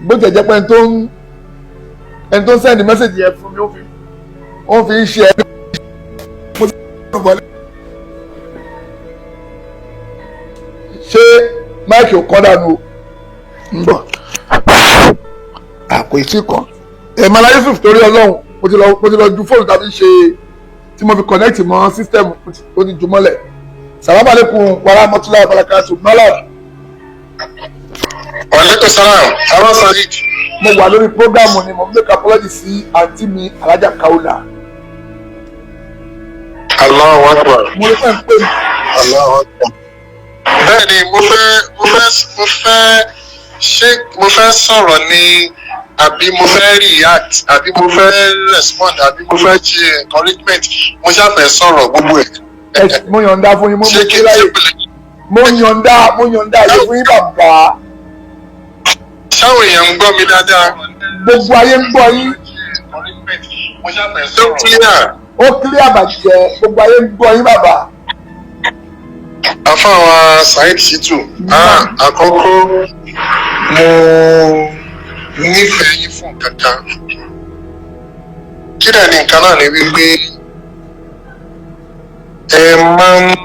bó tẹ̀ jẹ́ pé ẹni tó ń send message yẹn fún mi, ó fi ń ṣe ẹni mo ti ń bọ̀. Ṣé mic ò kọ́ dànù o? Ń bọ̀, àpò ìtì kan. Ẹ̀ Mala Yusuf, torí Ọlọ́run, mo ti lọ ju fóònù tàbí ṣe tí mo fi connect mọ́ system, ó ti ju mọ́lẹ̀. Salamu aleykum wa rahmatulahi wa barakatu, Mala. Aleykum salam, àwọn Sadiq. Mo wà lórí programu ni, mo make apology sí àǹtí mi Alhaja Kaula. Allahu Akbar. Mo lè fẹ́ ń pè mí. Allahu Akbar. Bẹ́ẹ̀ni, mo fẹ́ ṣé mo fẹ́ sọ̀rọ̀ ni, àbí mo fẹ́ react, àbí mo fẹ́ respond, àbí mo fẹ́ ṣe encouragement? Mo ṣàfẹ́ sọ̀rọ̀ gbogbo ẹ̀. Ẹ mo yọ̀ǹda fún yín, mo Ṣé mú kí kí láyè ṣe pẹ̀lẹ́? Mo yọ̀ǹda àyè fún yín, bàbá. Ṣáwọn èèyàn ń gbọ́ mi dáadáa? Gbogbo ayé ń gbọ́ yín. Tó clear? Ó clear bàjẹ́, gbogbo ayé ń gbọ́ yín, bàbá. Àfàwà Saheed Shittu, ah, àkọ́kọ́, mo nífẹ̀ẹ́ yín fún kankan. Kí dẹ̀ ni nǹkan náà? Ni wípé ẹ máa ń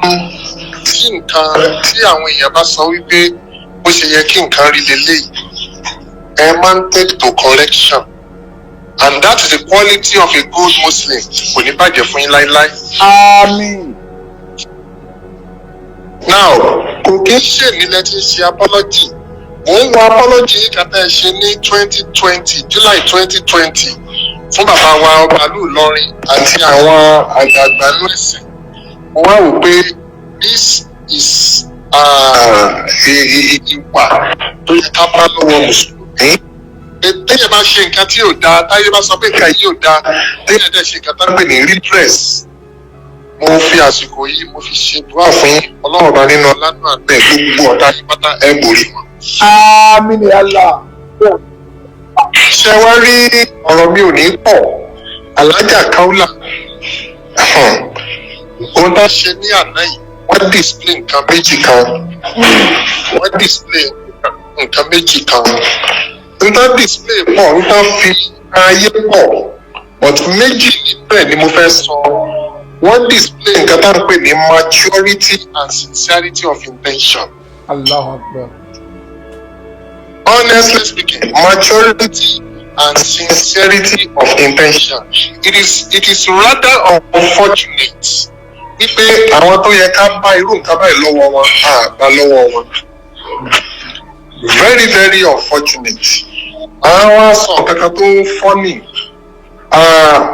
tí nǹkan tí àwọn èèyàn bá sọ wípé bó ṣe yẹ kí nǹkan rí leléyìí, ẹ máa ń take to correction, and that is the quality of a good Muslim. Kò ní bàjẹ́ fún yín láéláé. Àmín. Now, kò kí ń ṣe nílẹ̀ tí ń ṣe apology. Mò ń wo apology yìí kàtà ẹ̀ ṣe ní 2020, July 2020, fún bàbá wa ọba ìlú Ìlọrin àti àwọn àgbààgbà inú ẹ̀sìn. Mo wá wò pé this is ìwà tó yẹ ká bá lọ́wọ́ mùsùlùmí. Téèyàn bá ṣe nǹkan tí ò dáa, táyé bá sọ pé nǹkan yìí ò dáa, téèyàn dẹ̀ ṣe nǹkan tó ń pè ní redress. Mo fi àsìkò yìí, mo fi ṣe dùá fún yín. Ọlọ́run ọba nínú ọlánú àgbẹ̀, gbogbo ọ̀tá yín pátá, ẹ borí wọn. Àmín ya Allah. Ṣé wá rí, ọ̀rọ̀ mi ò ní pọ̀. Alájà Kaula, ohun tó ṣe ní àná yìí, wọ́n display nǹkan méjì kan. Wọ́n display nǹkan méjì kan. Nǹkan display pọ̀, nǹkan fi ayé pọ̀, but méjì níbẹ̀ ni mo fẹ́ sọ. Wọ́n display nǹkan tá à ń pè ní maturity and sincerity of intention. Allahu Akbar. Honestly speaking, maturity and sincerity of intention. It is rather unfortunate wípé àwọn tó yẹ ká bá irú nǹkan báyìí lọ́wọ́ wọn, á bá lọ́wọ́ wọn. Very, very unfortunate. Àwọn sọ kankan tó funny.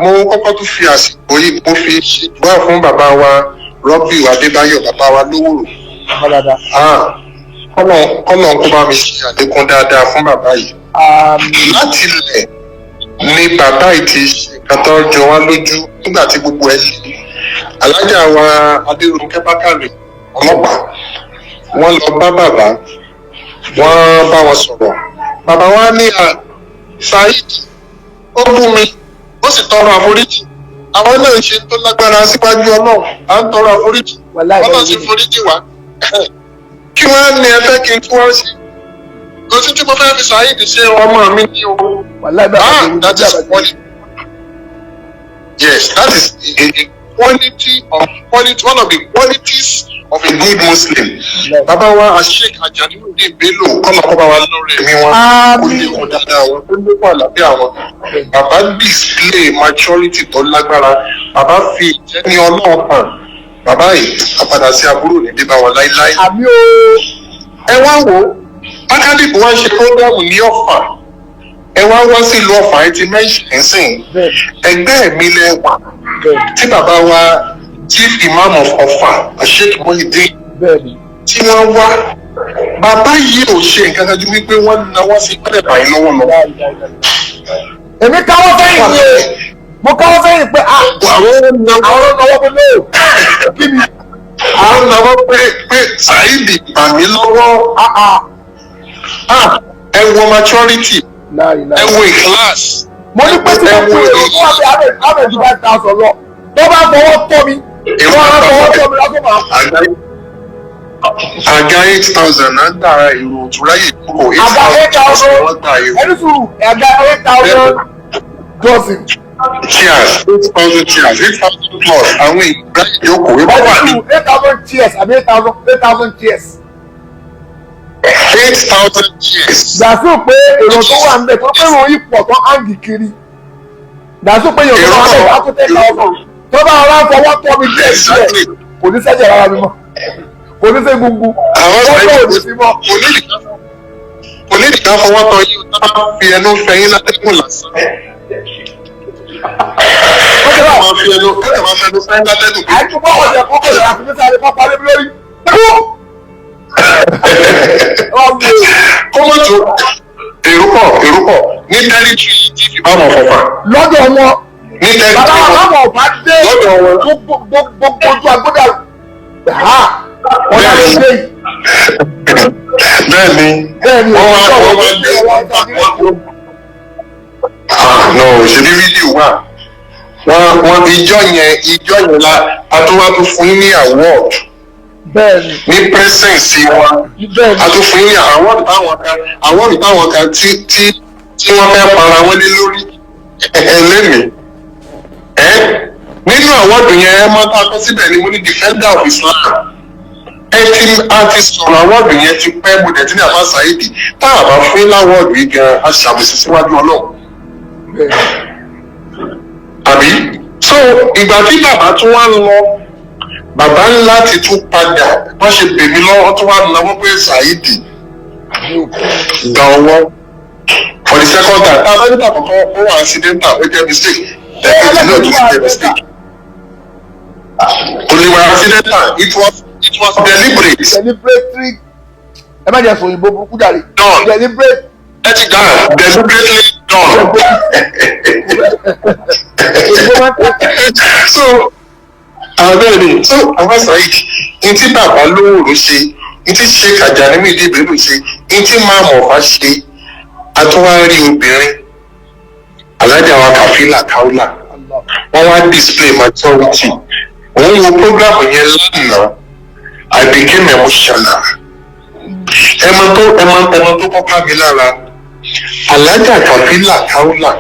Mo kọ́kọ́ tún fi àsìkò yìí, mo fi ṣèdúrà fún bàbá wa Rọ́bì Adébáyọ̀, bàbá wa Lówòrò. Bàbá dáadáa. Kọ́lọ̀ kó bá mi ṣe àlékún dáadáa fún bàbá yìí. Àmín. Láti ilẹ̀ ni bàbá yìí ti ṣe nǹkan tó jọ wá lójú nígbà tí gbogbo ẹ le. Alájà wa Adérónkẹ́ Bákàrè ọlọ́pàá, wọ́n lọ bá bàbá, wọ́n bá wọn sọ̀rọ̀. Bàbá wa ní à Saheed ó bú mi, ó sì tọrọ àforíjì. Àwọn náà ń ṣe tó lágbára síwájú Ọlọ́run, à ń tọrọ àforíjì. Wàláì Ọlọ́run sì bẹ́ẹ̀ ni. foríjì wá. Kí wọ́n á ní ẹ fẹ́ kí n tún wọ́n ṣe? Kò sí tí mo fẹ́ fi Saheed ṣe, ọmọ mi ní o. Wàláì bẹ́ẹ̀ Ah, ni. that is quality. Yes, that is a quality of quality, one of the qualities of a good Muslim. Bàbá wa Sheikh Ajani Bello, kọ́nà kọ́ bá wa lọ́rọ̀ ẹ̀mí wọn, kó Àmín. lékun dáadáa wọn, kó lékun àlàáfíà wọn. Bàbá display maturity tó lágbára. Bàbá fi ìjẹ́ni Ọlọ́run hàn. Bàbá yìí, àpadà sí aburú ní dé bá wọn láíláí. Àmín o. Ẹ wá wò ó, Akadip wá ń ṣe program ní Ọ̀fà. Ẹ wá wá sílùú Ọ̀fà, ẹ ti mention sìn. Bẹ́ẹ̀ Ẹgbẹ́ mi lẹ wà bẹ́ẹ̀ tí bàbá wa Chief Imam of Ọ̀fà, Sheikh Muhyiddin, bẹ́ẹ̀ ni. tí wọ́n wá. Bàbá yìí ò ṣe nǹkan kan ju wípé wọ́n náwó sí pẹ́lẹ̀ báyìí lọ́wọ́ lọ. Èmi káwọ́ sẹ́yìn ni o. Mo káwọ́ sẹ́yìn pé ah Àwọn náwó àwọn ló náwó pé lóò. Kí ni? Àwọn náwó pé Saheed gbà mí lọ́wọ́. Ah ah. Ah, ẹ wo maturity, Láì ẹ láì. wo class. Mo ní pé tí mo kú èrò tó wà pé àmì ju 5,000 lọ. Tó bá fọwọ́ tọ́ mi, tó bá fọwọ́ tọ́ mi lásán máa. Àga 8,000 náà gbà, èrò òtúráyè kúrò. Àga 8,000. Wọ́n gbà èrò. Ẹni sùúrù, àga 8,000 dọ́sìn. Chairs, 8,000 chairs, 8,000 plus, àwọn èèyàn ráyè jókòó èrò wà ní 8,000 chairs àbí 8,000 chairs. 8,000 chairs. Gbàsó pé èrò tó wà níbẹ̀ tó pé èrò yìí pọ̀ tó áǹgì kiri. Gbàsó pé èrò tó wà níbẹ̀ tó 10,000. Tó bá ọlá fọwọ́ tọ́ mi díẹ̀ díẹ̀, kò ní sẹ́jẹ̀ rárá mi mọ́. Kò ní sẹ́ gungun. Àwọn Wọ́n tó ò ní sí mọ́. Kò ní ìdíkà fọwọ́ tọ́ yín, tá bá fi ẹnu fẹyín látẹ́gùn lásán. Wọ́n ti rà. Máa fi ẹnu fẹyín látẹ́gùn. Àìkú bọ́ ọ̀jẹ̀ kọ́kọ́ ìyá àti mísàlẹ̀ pápá lé mi lórí. Kú! Kó mọ̀ tó èrò pọ̀, èrò pọ̀ ní territory tí fi bá wọn fọ̀fà Lọ́dọ̀ wọn, ní bàbá territory wọn. àwọn ọ̀bá dé Lọ́dọ̀ wọn. gbogbo ojú agbódà. Ha! Ọ̀dà ló dé yìí. Bẹ́ẹ̀ ni. Bẹ́ẹ̀ ni, Wọ́n wá òṣìṣẹ́ wọ́n wá wọn lé wọ́n wá. Ah no, ṣebí fídíò wà. Wọ́n ìjọ yẹn la atúwátú fún yín ní award Bẹ́ẹ̀ ni, ní presence wọn. bẹ́ẹ̀ ni. A tún fún yín ní award táwọn kan, award táwọn kan tí wọ́n fẹ́ para wọn lé lórí ẹlẹ́mìí. Ẹ nínú award yẹn, ẹ máa tá a kọ́ síbẹ̀ ni mo ní defender of Islam. Ẹ ti a ti sọ̀rọ̀ award yẹn ti pẹ́, mo dẹ̀ ti ní àbá Saheed tá a bá fún yín l'award yìí gan, a ṣàbòsí síwájú Ọlọ́run. Bẹ́ẹ̀ ni. Àbí so ìgbà tí bàbá tún wá lọ, bàbá ńlá ti tún padà, wọ́n ṣe bèmí lọ́wọ́ tún wá náwó pé Saheed gba ọwọ́ for the second time. Tá a bá nígbà àkọ́kọ́ ó wà accidental, ó jẹ́ mistake, ẹ̀ẹ́dì náà tún ti jẹ́ mistake, kò lè wà accidental, it was deliberate. Deliberately, ẹ má jẹ́ sọ òyìnbó burúkú jàre. Done. Deliberate. Ẹ ti gbà deliberately done. Òyìnbó máa ń tẹ̀. So abẹ́rẹ́, so àwọn Saheed n tí bàbá lóòrò ṣe, n tí Sheikh Ajani Muhyiddin Bello ṣe, n tí Máàmù Ọ̀fà ṣe, àtúwárí obìnrin alájà wa Kàfílà Kaula, wọ́n wá display maturity. Òun wo program yẹn lánàá, I became emotional. Ẹmọ tó ẹmọ tó kọ́ ká mi lára, alájà Kàfílà Kaula,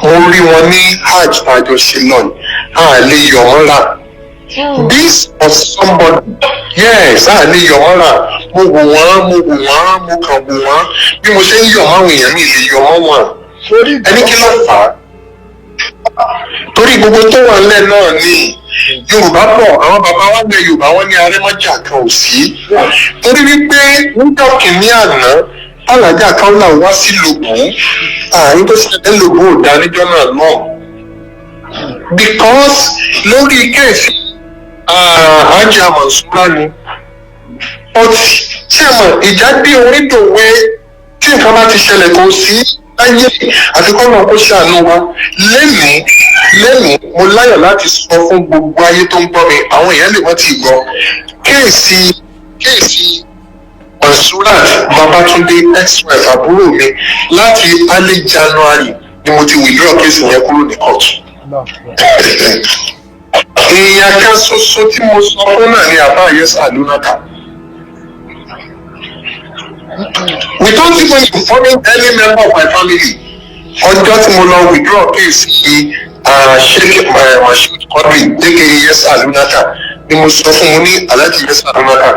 mo rí wọn ní hajj tá a jọ ṣe lọ yìí, a lè yọ̀ wọ́n rà. This was somebody, yes, a lè yọ̀ wọ́n rà. Mo wò wọ́n, mo wò wọ́n, mo kàn wò wọ́n. Bí mo ṣe ń yọ̀ máwọn èèyàn, mi lè yọ̀ wọ́n wọn. Torí Ẹni kí ló fà á? Torí gbogbo tó wà nílẹ̀ náà ni Yorùbá bọ̀, àwọn bàbá wa ní Yorùbá, wọn ní arẹ́mọ́jà kan ò sí, torí wípé níjọ́ kìíní àná Alájà Kaola wá sí Lòbù, àárín tó ṣẹlẹ̀ Lòbù ò dá níjọ́ náà náà, because lórí case Ajá Mansura ni. But ṣé ẹ mọ̀, ìjà bí onídòwe tí nǹkan bá ti ṣẹlẹ̀, kò sí láyé àfi kọ́ náà kó ṣàánú wa. Lẹ́nìí lẹ́nìí, mo láyọ̀ láti sọ fún gbogbo ayé tó ń gbọ́ mi, àwọn èèyàn lè wọ́n ti gbọ́ case Mansurat Babatunde, ex-wife àbúrò mi. Láti early January ni mo ti withdraw case yẹn kúrò ní court. Èèyàn kan ṣoṣo tí mo sọ fún náà ni àbá Yẹsà Lónàkà, without even informing any member of my family. Ọjọ́ tí mo lọ withdraw case yìí, Sheikh Mashood Quadri aka Yẹsà Lónàkà, ni mo sọ fún mo ní Alhaji Yẹsà Lónàkà,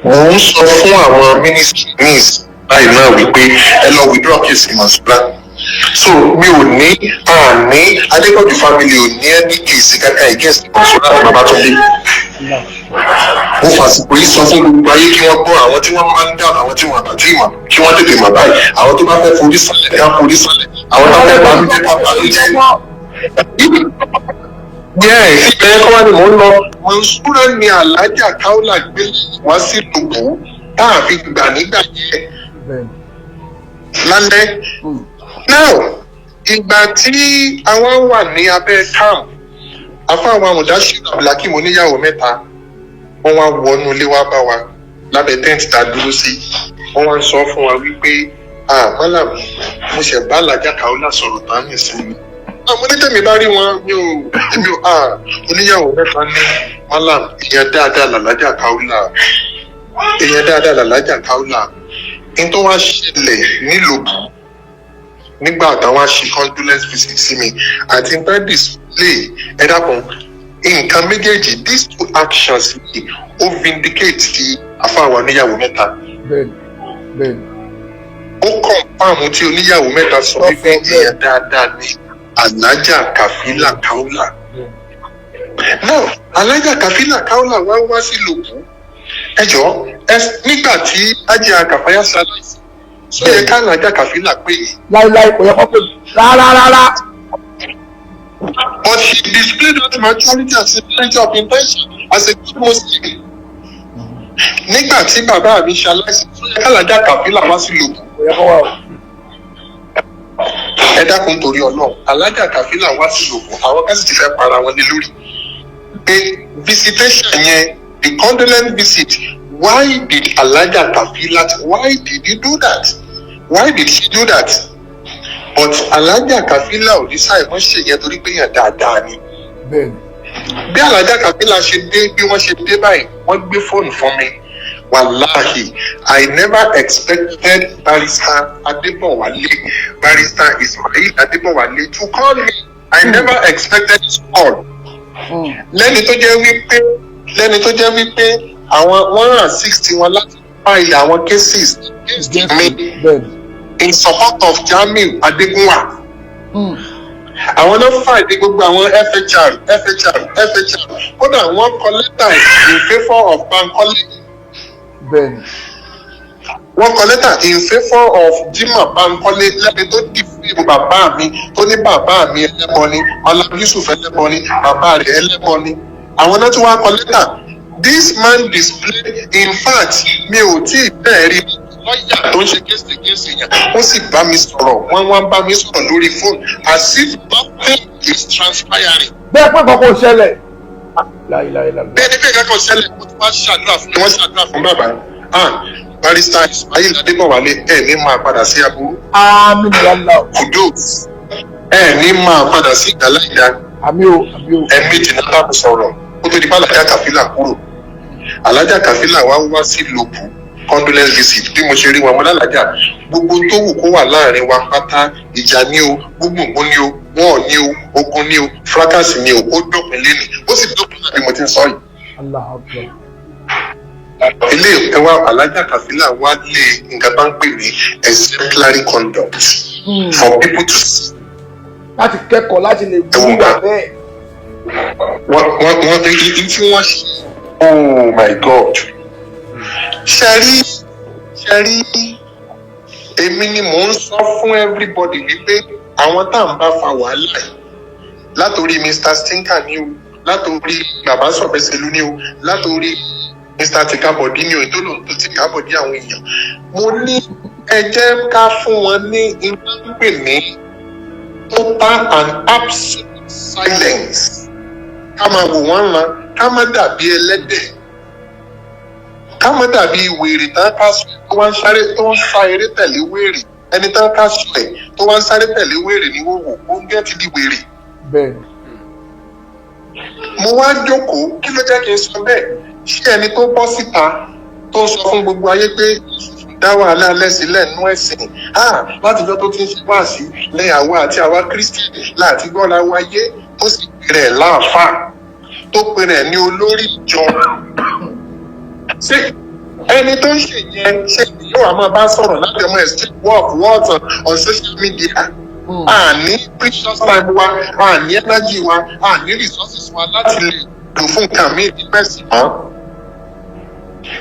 mo ń sọ fún àwọn ministry news báyìí náà wípé ẹ lọ withdraw case Mansura. So mi ò ní, àní Adépọ̀jù family ò ní any case kankan against Mansura Babatunde. Mo fàsìkò yìí sọ fún gbogbo ayé kí wọ́n gbọ́, àwọn tí wọ́n máa ń dá, àwọn tí wọ́n àbàtì ìmọ̀, kí wọ́n tètè mọ̀ báyìí. Àwọn tó bá fẹ́ forí sálẹ̀, ká forí sálẹ̀. Àwọn tó fẹ́ banújẹ́, ká banújẹ́. Yes, ibẹ̀ kọ́ wá ni mò ń lọ. Mansura ni Alájà Kaola gbé wá sí Lòbù tá a fi gbà nígbà yẹn lálẹ́. Now, ìgbà tí àwọn wà ní abẹ́ camp, afáwọn amọ̀dáṣí Abdulhakeem oníyàwó mẹ́ta, wọ́n wá wọnú ilé wá bá wa lábẹ́ tent tá a dúró sí. Wọ́n wá ń sọ fún wa wípé, "Ah, malam, mo ṣẹ̀ bá Alájà Kaola sọ̀rọ̀ tán nísìnyí." Àwọn onítẹ̀mí bá rí wọn, mi ò, èmi ò, ah, oníyàwó mẹ́ta ní, "Malam, èèyàn dáadáa làlájà Kaola, èèyàn dáadáa làlájà Kaola." Ní tó wá ṣẹlẹ̀ nílòbù nígbà táwọn ṣe condolence visit sí mi àti nǹkan display, ẹ dákun, nǹkan méjèèjì, these two actions yìí, ó vindicate ti àfáàwọ̀ oníyàwó mẹ́ta. bẹ́ẹ̀ni bẹ́ẹ̀ni Ó confirm tí oníyàwó mẹ́ta sọ wípé èèyàn dáadáa ni Alájà Kàfílà Kaola. Now, Alájà Kàfílà Kaola wá wá sí Lòkú. Ẹ jọ ẹ, nígbà tí Ájì Kàfáyà ṣaláìsí, sọ yẹ ká Alájà Kàfílà pé yìí? Láíláí, kò yẹ kó pè rárá rárá. But she displayed that maturity and sincerity of intention as a good Muslim. Nígbà tí bàbá mi ṣaláìsí, sọ yẹ ká Alájà Kàfílà wá sí Lòkú? Kò yẹ kó wà o. Ẹ dákun, torí Ọlọ́run, Alájà Kàfílà wá sí Lòkú, àwọn kan sì ti fẹ́ para wọn lé lórí pé visitation yẹn, the condolence visit, why did Alájà Kàfílà, why did you do that? Why did she do that? But Alájà Kàfílà ò ní sáì wọ́n ṣe yẹn torí pé yẹn dáadáa ni. Bí Alájà Kàfílà ṣe dé, bí wọ́n ṣe dé báyìí, wọ́n gbé fóònù fún mi. Wàláhì, I never expected Barrister Adébọ̀wálé, Barrister Ismail Adébọ̀wálé, to call me. I never expected his call. Lẹ́ni tó jẹ́ wípé àwọn 160 wọn láti file àwọn cases against me in support of Jamiu Adegunwa. Àwọn náà file gbogbo àwọn FHR, FHR, FHR. Kódà wọ́n kọ lẹ́tà in favour of Bankole. Wọ́n kọ lẹ́tà in favour of Jimoh Bankole, lẹ́ni tó dìfẹ́ bàbá mi, tó ní bàbá mi ẹlẹ́bọ ni, Malam Yusuf ẹlẹ́bọ ni, bàbá rẹ̀ ẹlẹ́bọ ni. Àwọn náà tún wá kọ lẹ́tà. This man displayed, in fact, mi ò tí ì bẹ́ẹ̀ rí lọ́ọ̀yà tó ń ṣe case case yẹn, ó sì bá mi sọ̀rọ̀. Wọ́n wá bá mi sọ̀rọ̀ lórí phone as if nothing is transpiring. Bẹ́ẹ̀ pé kankan ò ṣẹlẹ̀. Láíláíláí. Bẹ́ẹ̀ ni pé kankan ṣẹlẹ̀. Wọ́n tún wá ṣàdúrà fún mi, wọ́n ṣàdúrà fún bàbá. Ah, Barrister Ismail Adébọ̀wálé, ẹ̀ ní máa padà sí aburú. Àmín ya Allah. Kudos, ẹ̀ ní máa padà sí ìgbàláìda. Àmín o, àmín o. Ẹ̀ẹ̀mejì náà bá mi sọ̀rọ̀ kó tó di bá Alájà Kàfílà kúrò. Alájà Kàfílà wá wá sí Lòbù, condolence visit. Bí mo ṣe rí wọn, mo lálàjà, gbogbo tó wù kó wà láàrin wa pátá, ìjà ní o, gbogbo ní o, wọn ní o, ogun ní o, fracas ní o, ó dópin lẹ́nìí, ó sì dópin náà bí mo ti ń sọ yìí. Allahu Akbar. Ilé ẹwà Alájà Kàfílà wá lé nǹkan bá ń pè ní exemplary conduct for people to see. Láti kẹ́kọ̀ọ́, láti lè Ẹ̀wọ̀n wúwà gbà. bẹ́ẹ̀. Wọ́n èyí tí wọ́n ṣe, oh my God! Ṣe rí, èmi ni mò ń sọ fún everybody wípé àwọn tá à ń bá fa wàhálà yìí, látòrí Mr Stinker ni o, látòrí bàbá Sọ̀bẹ́sẹ̀lú ni o, látòrí Mr Tìkàbọ̀dí ni o, tó lòun tó Tìkàbọ̀dí àwọn èèyàn, mo ní ẹ jẹ́ ká fún wọn ní iná ń pè ní total and absolute silence, ká máa wò wọ́n ran, ká má dàbí ẹlẹ́dẹ̀, ká má dàbí wèrè tán ká sọ tó wá ń sáré, tó ń sa eré tẹ̀lé wèrè. Ẹni tán ká sọ ẹ̀ tó wá ń sáré tẹ̀lé wèrè ní wòwò, ó ń gẹ́ ti di wèrè. Mo wá jókòó, kí ló jẹ́ kí n sọ bẹ́ẹ̀? Ṣé ẹni tó bọ́ síta tó ń sọ fún gbogbo ayé pé dá wàhálà alẹ́ sílẹ̀ nú ẹ̀sìn, látijọ́ tó ti ń ṣe wáàsí lẹ́yìn àwa àti àwa Kírísítì láti gbọ́ra wáyé, tó sì pèrè ẹ̀ láàfáà, tó pèrè ẹ̀ ní olórí ìjọ, ṣé ẹni tó ń ṣe yẹn, ṣé yóò wá máa bá sọ̀rọ̀ láti ọmọ exchange word words on social media? A ní precious time wa, a ní energy wa, a ní resources wa láti lè lò fún nǹkan míì ní pẹ̀sì mọ́.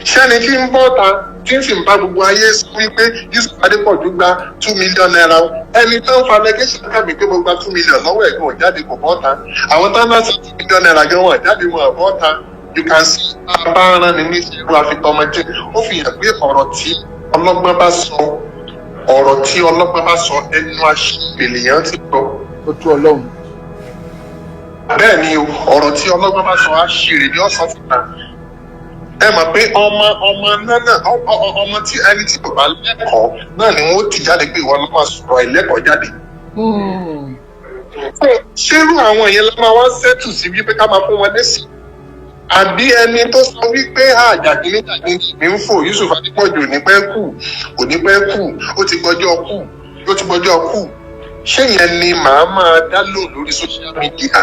Ṣẹ́ni tí ń bọ́ ta, tí ń sì ń bá gbogbo ayé sọ wípé Yusuf Adépọ̀jù gba ₦2 million, ẹni tó ń fa allegation kàmí pé mo gba 2 million lọ́wọ́ ẹ̀gbọ́n ò jáde, kò bọ́ ta. Àwọn tó ń bá sọ ₦2 million gan wọn jáde, wọn ò bọ́ ta. You can see, bá rán ni ní irú àfitọ́mọjẹ́, ó fi hàn pé ọ̀rọ̀ tí ọlọ́gbọ́n bá sọ, ọ̀rọ̀ tí ọlọ́gbọ́n bá sọ, ẹnu aṣèlèyàn ti gbọ́. Ó tú Ọlọ́run. Bẹ́ẹ̀ ni o, ọ̀rọ̀ tí ọlọ́gbọ́n bá sọ, aṣèrè ní ọ̀sán fúnra ẹ mọ̀ pé ọmọ náà, ọmọ tí ẹni tí kò bá lẹ́kọ̀ọ́ náà ni wọ́n ti jáde pé ìwọ ló máa sọ̀rọ̀ àìlẹ́kọ̀ọ́ jáde. Ṣérú àwọn yẹn la máa wá settle sí wípé ká máa fún wọn lésì, àbí ẹni tó sọ wípé àjàgínníjàgínní mi ń fò, Yusuf Adépọ̀jù ò ní pẹ́ kú, kò ní pẹ́ kú, ó ti gbọ́jọ́ kú, ó ti gbọ́jọ́ kú, ṣé yẹn ni màá máa dá lò lórí social media?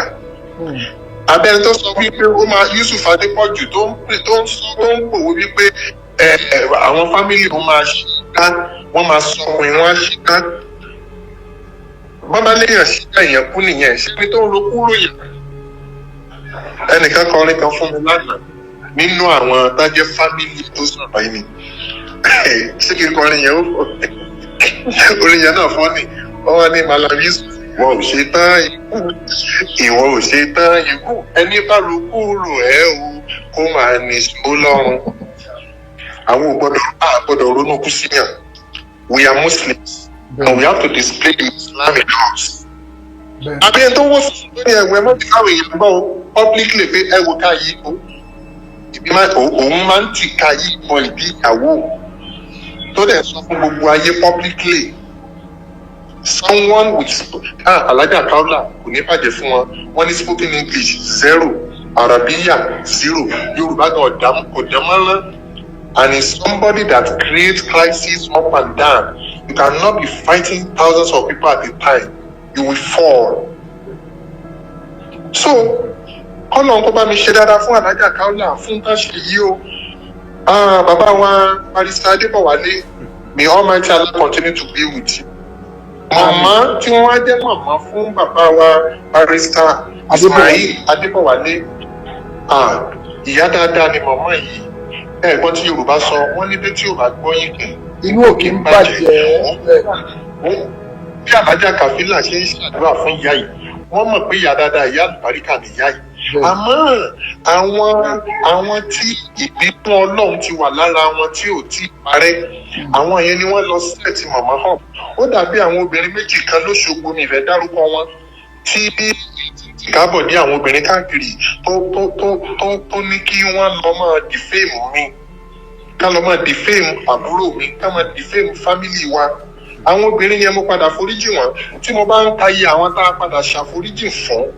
Abẹ́ni tó sọ wípé ó máa Yusuf Adépọ̀jù tó ń pè, tó ń sọ, tó ń pòwe wípé ẹ àwọn family ó máa ṣe ká, wọ́n máa sọ ọkùnrin wọn á ṣe ká, bọ́n bá léèyàn ṣe ká, èèyàn kú nìyẹn. Ṣé ẹni tó ń ro kúrò yẹn? Ẹnìkan kọrin kan fún mi lánàá nínú àwọn tájẹ́ family tó sọ̀rọ̀ yìí ni. Ṣé kí n kọrin yẹn? Ó fọ orin yẹn náà fọ́ ni. Wọ́n wá ní, "Malam Yusuf, ìwọ ò ṣe tán ikú, ìwọ ò ṣe tán ikú. Ẹni bá ro kúrò ẹ o, kó máa nìṣó lọ́rùn." Àwọn ò gbọ́dọ̀, a gbọ́dọ̀ ronú kú síyàn. We are Muslims and we have to display Islam in us. Àbí ẹni tó wọ́n sùn lórí ẹ̀wẹ̀ mọ́ ti káwọn èèyàn gbọ́ publicly pé ẹ wo ká yí o, ìbí máa òun máa ń tì ká yí bọ ìdí ìyàwó, tó dẹ̀ sọ fún gbogbo ayé publicly. Someone with, ah, Alhaja Kaula, kò ní bàjẹ́ fún wọn, wọ́n ní spoken English zero, Arabiya zero, Yorùbá gan ọ̀dà kò dánmọ́rán, and is somebody that creates crisis up and down. You cannot be fighting thousands of people at a time, you will fall. So kọ́nà kó bá mi ṣe dáadáa fún Alhaja Kaula fún tá ṣe yìí o. Ah, bàbá wa Barrister Adébọ̀wálé, may Almighty Allah continue to be with you. Màmá tí wọ́n á jẹ́ màmá fún bàbá wa Barrister Ismail Adébọ̀wálé, ah, ìyá dáadáa ni màmá yìí. Ẹ̀gbọ́n tí Yorùbá sọ, wọ́n ní bí tí ò bá gbọ́ yín kẹ̀ inú òkè ń bàjẹ́. Bí Alhaja Kàfílà ṣe ń ṣàdúrà fún ìyá yìí, wọ́n mọ̀ pé ìyá dáadáa, ìyá àlùbáríkà ni ìyá yìí. Àmọ́ àwọn tí ìbínú Ọlọ́run ti wà lára wọn tí ò tí ì parẹ́, àwọn yẹn ni wọ́n lọ set màmá hàn. Ó dàbí àwọn obìnrin méjì kan lóṣogbo, mi ìfẹ́ dárúkọ wọn, tí kábọ̀ ní àwọn obìnrin káàkiri tó ní kí wọ́n lọ máa defame mi, ká lọ máa defame àbúrò mi, ká máa defame family wa. Àwọn obìnrin yẹn, mo padà foríjì wọn. Tí mo bá ń ka iye àwọn tá a padà ṣàforíjì fún,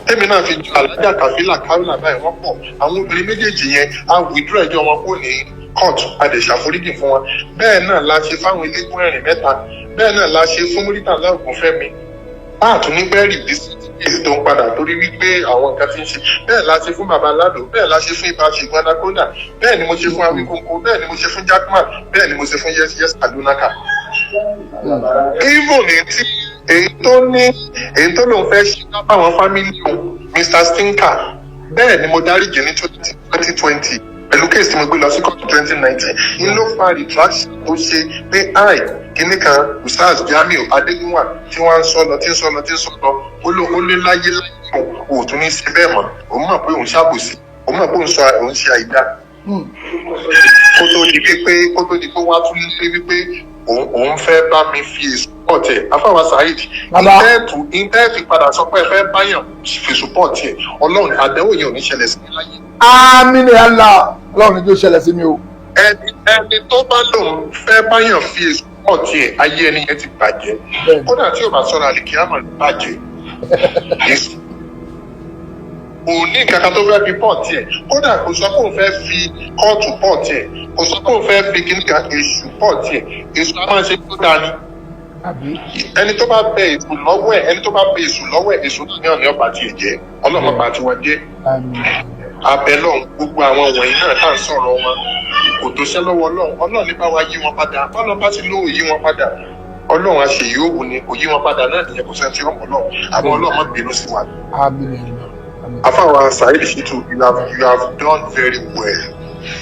tèmi náà fi ju Alhaja Kàfílà Kárùnà báyìí, wọ́n pọ̀. Àwọn obìnrin méjèèjì yẹn, a withdraw ẹjọ́ wọn kó ní court, a dẹ̀ ṣàforíjì fún wọn. Bẹ́ẹ̀ náà la ṣe fáwọn eléégún ẹ̀rìn mẹ́ta, bẹ́ẹ̀ náà la ṣe fún Muritàlá Ògúnfẹ́mi. Láàtún ní pẹ́ revisit case tó ń padà torí wípé àwọn nǹkan tí ń ṣe. Bẹ́ẹ̀ la ṣe fún baba Aládò, bẹ́ẹ̀ la ṣe fún Ibà Ṣègùn Anaconda, bẹ́ẹ̀ ni mo ṣe fún Awikonko, bẹ́ẹ̀ ni mo ṣe fún Jackman, bẹ́ẹ̀ ni mo ṣe fún Yes Yes Alunaka. Even èyí tí èyí tó ní, èyí tó lòun fẹ́ ṣe báwọn family òun. Mr Stinker, bẹ́ẹ̀ ni mo dáríjì ní 2020 pẹ̀lú case tí mo gbé lọ sí court 2019 n ló fa retraction tó ṣe pé i kìíní kan Ustaz Jamiu Adégúnwà tí wọ́n ń sọ lọ, tí ń sọ lọ, tí ń sọ lọ. Ó ló ó lé láyé láyé, òun ò tún ní ṣe bẹ́ẹ̀ mọ́. Òun mọ̀ pé òun ṣàbòsí, òun mọ̀ pé òun sọ òun ṣe àìdá, kó tó di pé wọ́n á tún lé wípé òun fẹ́ bá mi fi support ẹ̀. Afáwa Saheed, ìtẹ́ẹ̀tù padà sọ pé ẹ fẹ́ báyàn fi support ẹ̀. Ọlọ́run, àdánwò yẹn ò ní ṣẹlẹ̀ sí mi láyé. Àmín ya Allah. Ọlọ́run ní kí ó ṣẹlẹ̀ sí mi o. Ẹni tó bá lòun fẹ́ báyàn fi support ẹ̀, ayé ẹni yẹn ti bàjẹ́. Kódà tí ò bá sọ̀rọ̀, àlìkíyàmọ̀ bàjẹ́. Kò ní nǹkan kan tó fẹ́ fi pọ̀ tiẹ̀. Kódà kò sọ pé òun fẹ́ fi kóòtù pọ̀ tiẹ̀, kò sọ pé òun fẹ́ fi kíníkà èṣù pọ̀ tiẹ̀. Èṣù á máa ṣe tó dáa ni. Ẹni tó bá bẹ èṣù lọ́wọ́ ẹ̀, ẹni tó bá bẹ èṣù lọ́wọ́ ẹ̀, èṣù náà ní ọ̀nà ọba tiẹ̀ jẹ́. Ọlọ́run bá tiwọn jẹ́. Abẹ lọ́hùn, gbogbo àwọn wọ̀nyí náà tá à ń sọ̀rọ̀ wọn kò tó ṣẹ́ lọ́wọ́ Ọlọ́run. Ọlọ́run ní bá wa yí wọn padà. Bọ́lá bá ti lóò yí wọn padà, Ọlọ́run á ṣe yóò wù ní kò yí wọn padà náà nìyẹn. Kò sẹ́ni tí wọ́n mọ̀ Ọlọ́run àmọ́ Ọlọ́run má bínú sí wa. Afáwa Saheed Shittu, you have done very well.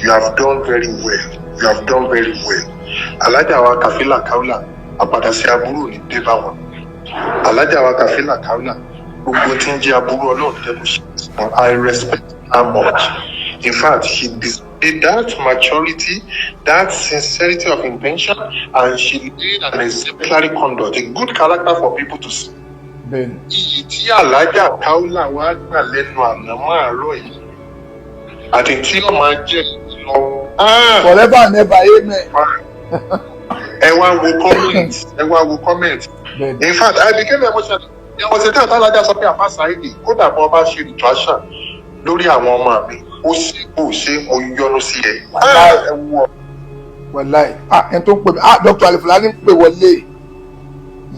You have done very well. You have done very well. Alájà wa Kàfílà Kaula, àpàdà sí aburú ò ní dé bá wọn. Alájà wa Kàfílà Kaula, gbogbo tí ń jẹ́ aburú, Ọlọ́run jẹ́ kó ṣe. I respect her much. In fact, she displayed that maturity, that sincerity of intention, and she laid an exemplary conduct, a good character for people to see. Iyì tí Alájà Kaula wá gbà lẹ́nu àná márùn yìí àti tí ó máa jẹ́ lọ. Forever and ever, amen. Ẹ wá wo comment, ẹ wá wo comment. In fact, I became emotional. Ìyàwó ṣe tí àtàlájà sọ pé àfa Saheed, kódà bọ́ bá ṣe retraction lórí àwọn ọmọ mi, ó ṣe kó ṣe, mo yọ́nú sí ẹ. Ẹ wú ọ. Wàláì, ah, ẹni tó ń pè mí, ah, Dr. Alifulani ń pè wọlé.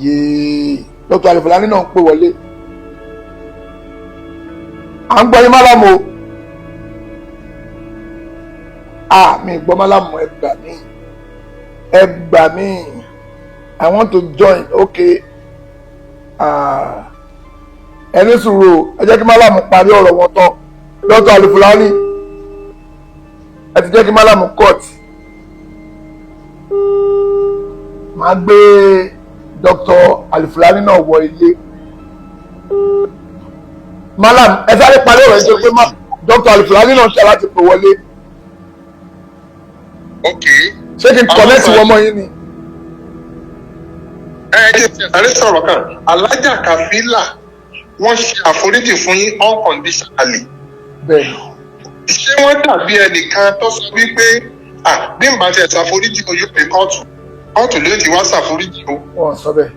Yéé, Dr. Alifulani náà ń pè wọlé. À ń gbọ́ yín, málàmù o. Ah, mi gbọ́ málàmù. Ẹ gbà mí, ẹ gbà mí. I want to join. Okay, ah, ẹ ní sùúrù o. Ẹ jẹ́ kí málàmù parí ọ̀rọ̀ wọn tán. Dr. Alifulani, ẹ ti jẹ́ kí málàmù court. Máa gbé Dr. Alifulani náà wọ ilé. Malam, ẹ sáré parí ọ̀rọ̀ yìí tó pé Dr. Alifulani náà ṣe láti pè wọlé. Ok. Ṣé kí n connect wọn mọ́ yín ni? Ẹ jẹ́ tí ẹ sáré sọ̀rọ̀ kan. Alájà Kàfílà, wọ́n ṣe àforíjì fún yín unconditionally. Bẹ́ẹ̀ni. Ṣé wọ́n dàbí ẹnìkan tó sọ wípé, ah, bí n bá tiẹ̀ ṣàforíjì o, yóò pé kóòtù, kóòtù ló ti wá ṣàforíjì o? Wọ́n sọ bẹ́ẹ̀.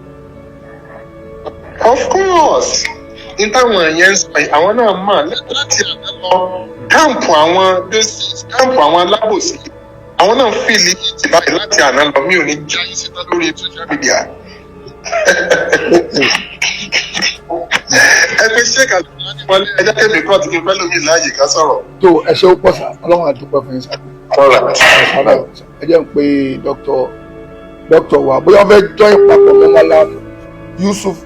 Of course, ní táwọn yẹn ń sọ yìí, àwọn náà mọ̀ láti àná lọ. Camp àwọn basis, camp àwọn alábòsí, àwọn náà feel it báyìí láti àná lọ. Mi ò ní jáyé síta lórí social media. Ẹ pé sheik alifulani wọlé. Ẹ jẹ́ kémi kọ́ ti kí n fẹ́ lómi láàyè ká sọ̀rọ̀. Tó ẹ ṣe, ó pọ̀ sá. Ọlọ́run àdúpẹ́ fún yín sá. Ẹ jẹ́ ń pe Dr. wa, bóyá wọ́n fẹ́ join papọ̀ mọ́ Malam Yusuf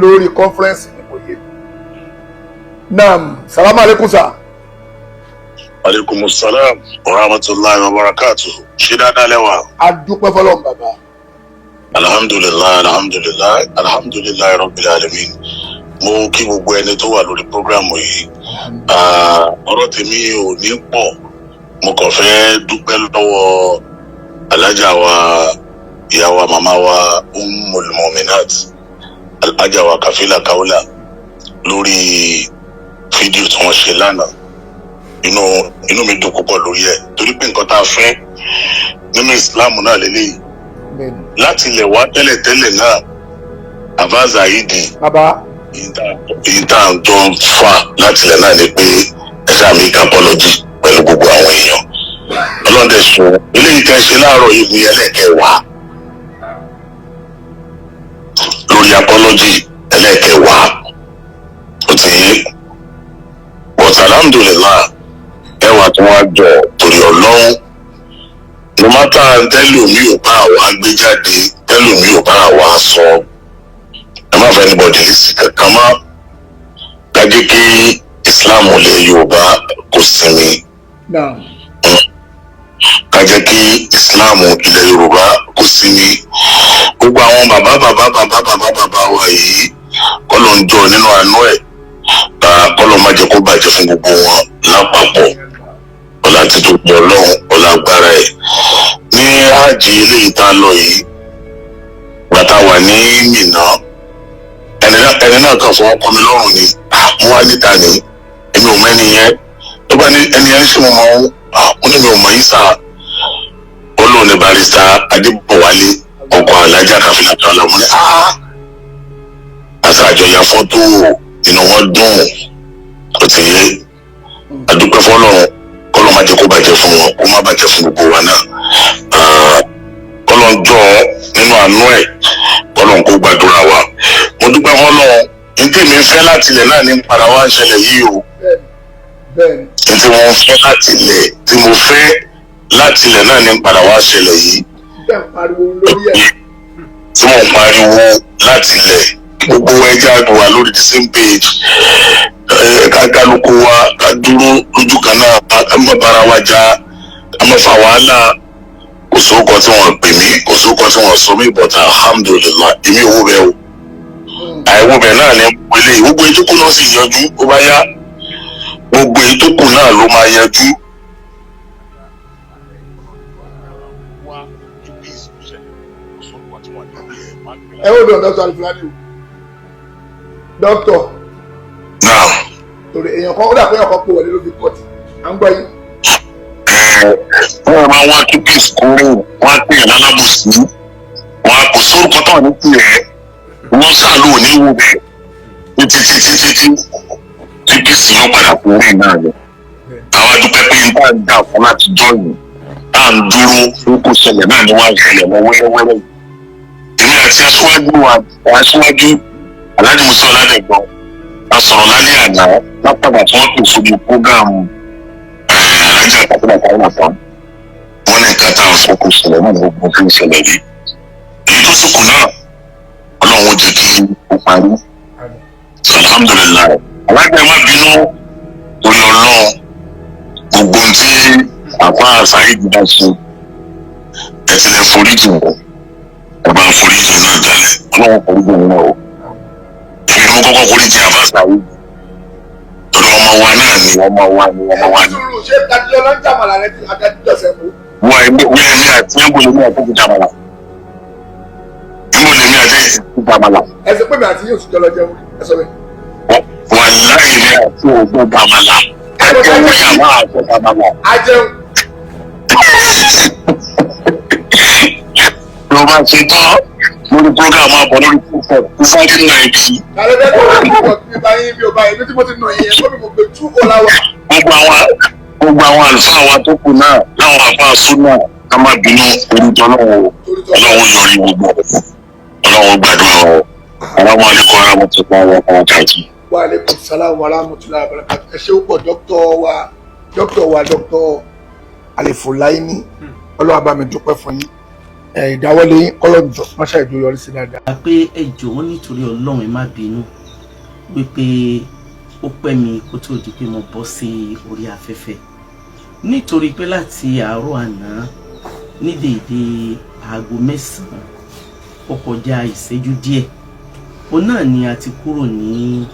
lórí conference ní kò yé. Naam, salamu aleykum sir. Aleykum salam wa rahmatulahi wa barakatuh. Ṣé dáadáa lẹ́wà? Adúpẹ́ fọlọ́run, bàbá. Alhamdulilayi, alhamdulilayi, alhamdulilayi rabbil alamin. Mo kí gbogbo ẹni tó wà lórí programu yìí. Ọ̀rọ̀ tèmi ò ní pọ̀. Mo kàn fẹ́ dúpẹ́ lọ́wọ́ alájà wa, ìyá wa, màmá wa, Ummul Mu'minat, alájà wa Kafila Kaula, lórí fídíò tí wọ́n ṣe lánàá. Inú mi dùn púpọ̀ lórí ẹ̀ torí pé nǹkan tá a fẹ́ nínú Islam náà lélẹ́yìí láti ilẹ̀ wá tẹ́lẹ̀tẹ́lẹ̀ náà. Àbá Zahidi, bàbá, èyí tá à ń tó ń fà láti ilẹ̀ náà ni pé ẹ ṣáà make apology pẹ̀lú gbogbo àwọn èèyàn. Ọlọ́dẹ sùn, eléyìí tẹ́ ṣe láàárọ̀ yìí ní ẹlẹ́kẹ̀wàá lórí apology ẹlẹ́kẹ̀wàá. Ó ti yé, but alhamdulillah, ẹwà tí wọ́n á jọ torí Ọlọ́run, no matter tẹ́lòmí ò bá wa gbé jáde, tẹ́lòmí ò bá wa sọ, ẹ má fẹ́ anybody lè sí kankan mọ́. Ká jẹ́ kí Islam ilẹ̀ Yorùbá kó sinmi. Náà. Ká jẹ́ kí Islam ilẹ̀ Yorùbá kó sinmi. Gbogbo àwọn bàbá bàbá bàbá bàbá bàbá wa yìí, kọ́lọ̀ ń jọ nínú àánú ẹ̀, kọ́lọ̀ má jẹ́ kó bàjẹ́ fún gbogbo wọn lápapọ̀. Ọlá títóbi Ọlọ́run, ọlá agbára ẹ̀. Ní hajj eléyìí tá a lọ yìí, bàtà wà ní Mínà, ẹni náà kàn fọwọ́ kọ́ mi lọ́rùn ni. Mo wá níta ní èmi ò mẹ́ni yẹn. Tó bá ní ẹni yẹn ń ṣe mo mọ̀ ọ́n, ó ní mi ò mọ̀ yín sá. Ó lóun ní Barrister Adébọ̀wálé, ọkọ̀ Alájà Káfíńtà Kàlà. Mo ní àṣà àjọyọ̀ fọ́tò, inú wọn dùn. Ó ti yé, àdúpẹ́ fọlọ́run. Kọ́lọ́ má jẹ́ kó bàjẹ́ fún wọn, kó má bàjẹ́ fún gbogbo wa náà. Kọ́lọ́ ń jọ nínú àánú ẹ̀, kọ́lọ́ ń kó gbàdúrà wa. Mo dúpẹ́ fọlọ́run. Ní tèmi ń fẹ́ láti ilẹ̀ náà ní padà wá ń ṣẹlẹ̀ yìí o. Bẹ́ẹ̀ni. Ní tí wọ́n fẹ́ láti ilẹ̀, tí mo fẹ́ láti ilẹ̀ náà ní padà wá ṣẹlẹ̀ yìí. Bẹ́ẹ̀ ń pariwo lórí ẹ̀. Tí mo ń pariwo láti ilẹ̀, gbogbo ẹja wà lórí the same page. Ká kálukú wa ká dúró lójú kan náà, ká má bára wa jà, ká má fa wàhálà. Kò sóko tí wọ́n pè mí, kò sóko tí wọ́n sọ mí, but alhamdulillah, èmi ò wó bẹ́ẹ̀ o. Àìwó bẹ́ẹ̀ náà ní pẹ̀lẹ́. Gbogbo èyí tó kù náà sì yanjú. Ó bá yá, gbogbo èyí tó kù náà ló máa yanjú. Ẹ ó dùn, Dr. Alifulani o, doctor. Náà. Torí èèyàn kan, ó dà pé èèyàn kan pò wọlé ló fi kọ́ọ̀tì. À ń gbọ́ yín. Wọ́n máa wá kí peace kúrò, wọ́n á pè é lálábùsí, wọ́n á kò sórúkọ tó wà ní tiẹ̀, wọ́n sàlù òní wò bẹ̀ títí títí títí tí peace yóò padà kúrò náà ni. Àwọn adúpẹ́ pé n bá ń dà fún láti jọ́ yìí, tá à ń dúró fún kó ṣẹlẹ̀ náà ni wọ́n á ṣẹlẹ̀ lọ wẹ́rẹ́wẹ́rẹ́. Èmi àti aṣíwájú wa, aṣíwájú Alhaji Musa Ọládẹ̀gbọ́n, a sọ̀rọ̀ lálẹ́ àná látàgbà tí wọ́n pè sóbi prógáàmù Alhaji àtàkùn àtàwọn àtàwọn. Wọ́n ní nǹkan táwọn sọ kò ṣẹlẹ̀ náà ní gbogbo fi ń ṣẹlẹ̀ yìí. Èyí tó sùkùn náà, Ọlọ́run ó jẹ́ kí ó parí. Alhamdulillahi. Alájà, ẹ má bínú torí Ọlọ́run. Gbogbo ohun tí àfa Saheed bá ṣe, ẹ ti lè foríjì wọn, ẹ bá foríjì náà dalẹ̀. Ọlọ́run foríjì wọn náà o. Èmi ni mo kọ́kọ́ foríjì àfa Saheed torí ọmọ wa náà ni, ọmọ wa ni, ọmọ wa ni. Sùúrù, ṣé dájọ́ ló ń jàmàlà rẹ ti adájọ́ sẹ́kù? Wọ ẹgbẹ́ wọ ẹmí àti ẹ̀bùn lèmi àti ti jàmàlà, ẹ̀bùn lèmi àti ti jàmàlà. Ẹ sọ pé mi àti yóò ti jọ lọ jẹun, ẹ sọ bẹ́ẹ̀. Wà láì ní àti ògbó jàmàlà, ẹjẹ wọ yàrá àti jàmàlà. A jẹun. Ló bá ṣe tán lórí program àbọ̀ lórí púpọ̀ fúnfún náà ibi. Kàlẹ́ bẹ́ẹ̀ kọ́ ọ́ pọ̀ mi bá yín, mi ò bá yín bí tí mo ti nà yín ẹ̀ kó mi mo gbé tú ọ̀la wa. Gbogbo àwọn àlùfáà wa tó kù náà, láwọn àfáà súnà, ká má bínú orúkọ náà o. Torí tọ́. Ọlọ́run yọrí gbogbo ọ̀rọ̀, Ọlọ́run gbàdúrà o. Ọlọ́run alẹ́kọ̀ọ́ ara wọn ti pa àwọn ọkọ̀ káàkiri. Wa aleykum salaam wa rahmatulahi wa barakatuh. Ẹ ṣe púpọ̀, dókítà wa, dókítà wa, dókítà Alifulaini. Ọlọ́run bá mi dúpẹ́ fún yín. Ẹ ìdáwọ́lé yín, kọ́lọ́njọ́ máṣá ìjọ yọrí sí dáadáa. Pé ẹ jọ̀wọ́, nítorí Ọlọ́run, ẹ má bínú wípé ó pẹ́ mi kó tó di pé mo bọ́ sí orí afẹ́fẹ́, nítorí pé láti àárọ̀ àná ní déédé aago 9 ó kọjá ìṣẹ́jú díẹ̀, òun náà ni a ti kúrò ní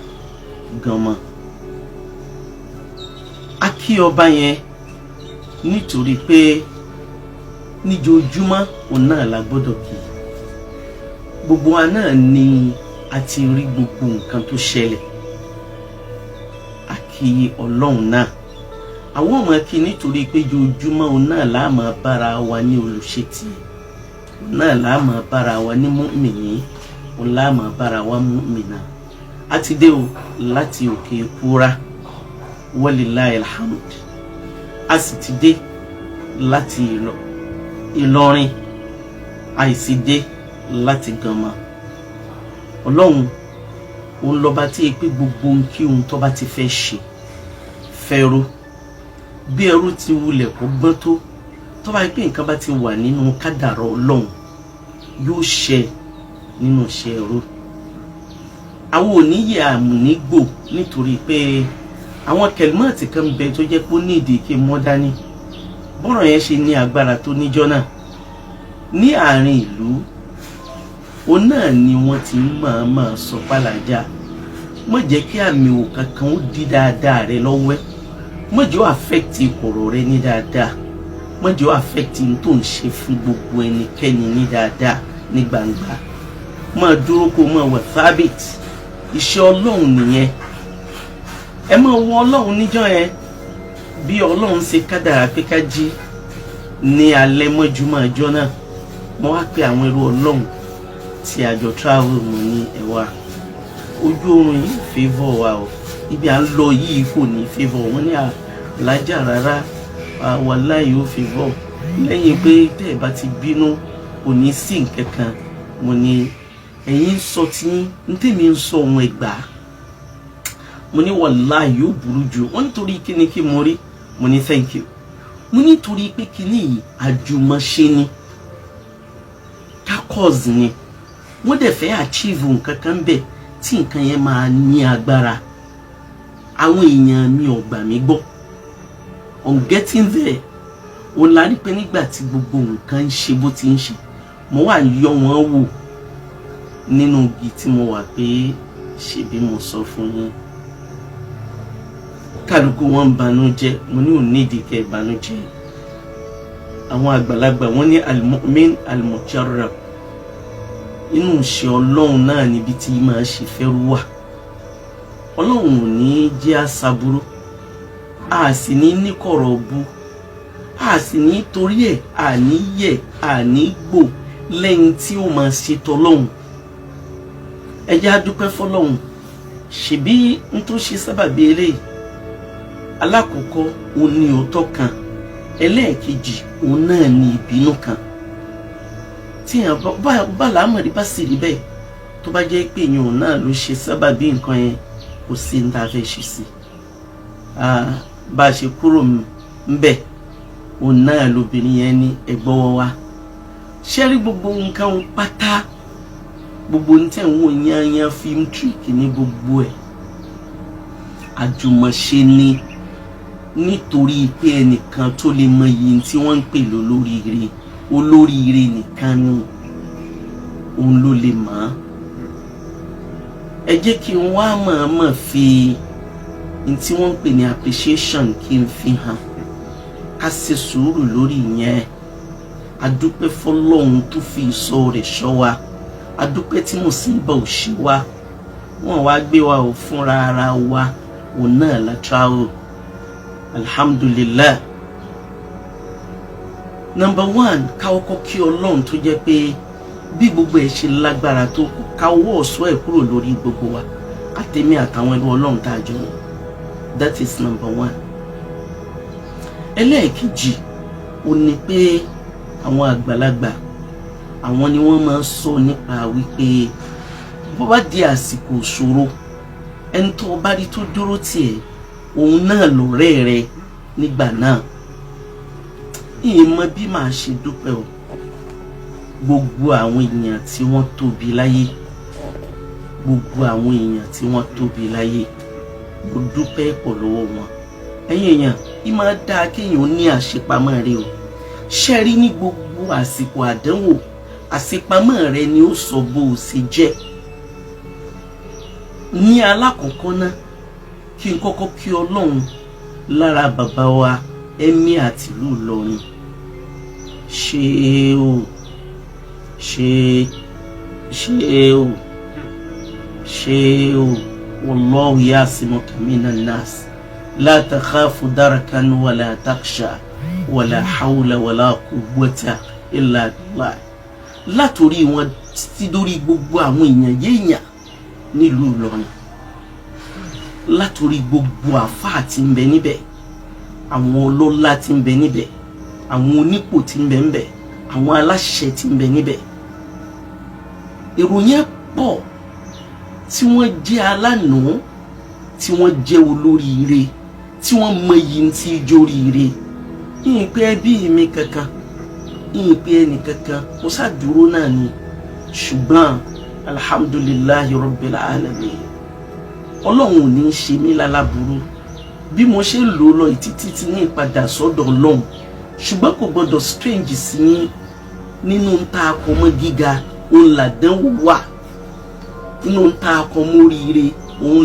Gànmọ́. A kí ọba yẹn nítorí pé níjoojúmọ́ òun náà la gbọ́dọ̀ kí. Gbogbo wa náà ni a ti rí gbogbo nǹkan tó ṣẹlẹ̀. A kí Ọlọ́run náà, àwọn ọmọ kí, nítorí pé joojúmọ́ òun náà la máa bára wa ní olùṣètì, òun náà la máa bára wa ní mùmìnì, òun la máa bára wa mùmìnà. A ti dé o láti òkè kúra, walillahi alhamd. A sì ti dé láti Ìlọrin, àìsí dé láti Gànmọ́. Ọlọ́run òun lọ́ba tí e pé gbogbo ohun kí ohun tó bá ti fẹ́ ṣe fẹ́rú, bí ẹrú ti wulẹ̀ kó gbọ́n tó, tó bá yẹ pé nǹkan bá ti wà nínú kádàrá Ọlọ́run, yóò ṣẹ nínú iṣẹ́ ẹrú. Àwọn oníyè àmúnígbò, nítorí pé àwọn kẹlímọ́ọ̀tì kan ń bẹ tó jẹ́ pé ó ní ìdí kí n mọ́ dání. Bọ́rọ̀ yẹn ṣe ní agbára tó níjọ́ náà ní àárín ìlú, òun náà ni wọ́n ti ń máa sọ pàlàjà. Má jẹ́ kí àmì ò kankan ó di dáadáa rẹ lọ́wọ́ ẹ́, má jẹ́ ó affect ìkọ̀rọ̀ rẹ ní dáadáa, má jẹ́ ó affect n tó ń ṣe fún gbogbo ẹnikẹ́ni ní dáadáa ní gbangba. Máa dúró, kó máa wà thabit. Iṣẹ́ Ọlọ́run nìyẹn. Ẹ máa wọ Ọlọ́run níjọ́ yẹn, bí Ọlọ́run ṣe kádàrá pé ká jí ní alẹ́ mọ́júmọ́ ọjọ́ náà. Mo wá pe àwọn ẹrú Ọlọ́run tí a jọ travel, mo ní, "Ẹ wá, ojú oorun yìí favour wa o, ibi à ń lọ yìí kò ní favour." Wọn ní, "Àlájà, rárá, wàláhì ó favour, lẹ́yìn pé tẹ́ ẹ bá ti bínú, kò ní sí nǹkan kan." Mo ní, "Ẹ̀yin ń sọ tí ń tèmi ń sọ ohun ẹgbàá." Mo ní, "Wàláhì yóò burú jù." Wọ́n nítorí kíni kí mo rí? Mo ní, "Thank you." Mo nítorí pé kíní yìí, àjùmọ̀ṣe ni, caucus ni, wọ́n dẹ̀ fẹ́ achieve nǹkan kan bẹ̀ tí nǹkan yẹn máa ní agbára. Àwọn èèyàn mi ò gbà mí gbọ́. On getting there, òun la rí pé nígbà tí gbogbo nǹkan ń ṣe bó ti ń ṣe, mo wà yọ wọ́n wò nínú igi tí mo wà pé, ṣebí mo sọ fún yín? Kálukú wọn ń banújẹ́. Mo ní, òun nídìí kẹ́ ẹ banújẹ́. Àwọn àgbàlagbà, wọn ní al-mu'min al-mujarrab, inú ìṣe Ọlọ́run náà níbi tí máa ṣe fẹ́rú wà. Ọlọ́run ò ní jẹ́ àṣàbúrú, a sì ní níkọ̀rọ̀ bú, a sì ní torí ẹ̀ àní yẹ̀ àní gbò lẹ́yìn tí ó máa ṣe tọlọ́hun. Ẹ jẹ́ á dúpẹ́ fọlọ́hun. Ṣèbí n tó ṣe sábàbí eléyìí, alákọ̀ọ́kọ́ òun ní òótọ́ kan, ẹlẹ́ẹ̀kejì òun náà ní ìbínú kan tí èèyàn bá làámọ̀rí bá sì rí bẹ́ẹ̀. Tó bá jẹ́ pé èèyàn náà ló ṣe sábàbí nǹkan yẹn, kò sí ní tá a fẹ́ ṣe sí. Bá a ṣe kúrò ńbẹ̀, òun náà lobìnrin yẹn ní ẹgbọ́wọ́ wa ṣé rí gbogbo nǹkan pátá, gbogbo ní tẹ̀ ń wò yányán, film trick ní gbogbo ẹ̀, àjùmọ̀ṣe ni, nítorí pé ẹnìkan tó lè mọ iyì tí wọ́n ń pè lólóríire, olóríire nìkan ni òun ló lè mọ̀ ọ́. Ẹ jẹ́ kí n wá mọ̀ọ́mọ̀ fi n tí wọ́n ń pè ní appreciation kí n fi hàn. Ká ṣe sùúrù lórí ìyẹn. Adúpẹ́ fọlọ́run tó fi ìṣọ́ rẹ̀ ṣọ́ wa. Adúpẹ́ tí mùsíbà ò ṣe wá. Wọ́n wá gbé wa ò fúnra ara wa, òun náà la travel, alhamdulillah. Number one, káwọ́kọ́ kí Ọlọ́run tó jẹ́ pé bí gbogbo ẹ̀ ṣe lágbára tó, káwọ́ ọ̀ṣọ́ ẹ̀ kúrò lórí gbogbo wa, àtẹ̀mí àtàwọn ẹrú Ọlọ́run tá a jọ wọn. That is number one. Ẹlẹ́ẹ̀kejì, ó ní pé àwọn àgbàlagbà, àwọn ni wọ́n máa ń sọ nípa wípé bó bá di àsìkò ìṣòro, ẹni tó bá rí tó dúró tiẹ̀, òun náà lọ̀rẹ́ rẹ nígbà náà. Ìmọ̀ bí màá ṣe dúpẹ́ o. Gbogbo àwọn èèyàn tí wọ́n tóbi láyé, gbogbo àwọn èèyàn tí wọ́n tóbi láyé, mo dúpẹ́ pọ̀ lọ́wọ́ wọn. Ẹ̀yin èèyàn, bí máa dáa kéèyàn ní àṣepamọ́ rẹ o. Ṣe rí ní gbogbo àsìkò àdánwò, àṣepamọ́ rẹ ni ó sọ bó o ṣe jẹ́. Ní alákọ̀ọ́kọ́ náà, kí n kọ́kọ́ kí Ọlọ́run lára bàbá wa, Emir àtìlú Ìlọrin, ṣe o ṣe ṣe o ṣe o. Wallahu yasimuka minan nas, la takhafu darakan wala takhsha, wala hawla wala quwwata illa billah. Látòrí wọn títí dórí gbogbo àwọn èèyàn yéèyàn nílùú Ìlọrin, látòrí gbogbo àfáà tí ń bẹ níbẹ̀, àwọn ọlọ́lá tí ń bẹ níbẹ̀, àwọn onípò tí ń bẹ níbẹ̀, àwọn aláṣẹ tí ń bẹ níbẹ̀, èrò yẹn pọ̀, tí wọ́n jẹ́ alánàá, tí wọ́n jẹ́ olóríire, tí wọ́n mọyì tí jóríire. Yìí pé ẹbí mi kankan, yìí pé ẹnì kankan kò sádúró náà ni, ṣùgbọ́n Alhamdulillahi rabbil alamin. Ọlọ́run ò ní í ṣe mí lálábùrú bí mo ṣe ń lò ó lọ títí tí ní ìpadà sọ́dọ̀ Ọlọ́run. Ṣùgbọ́n kò gbọ́dọ̀ strange sí yín, nínú ń ta akọ mọ́ gíga òun làdánwò wà, nínú ń ta akọ mọ́ oríire òun.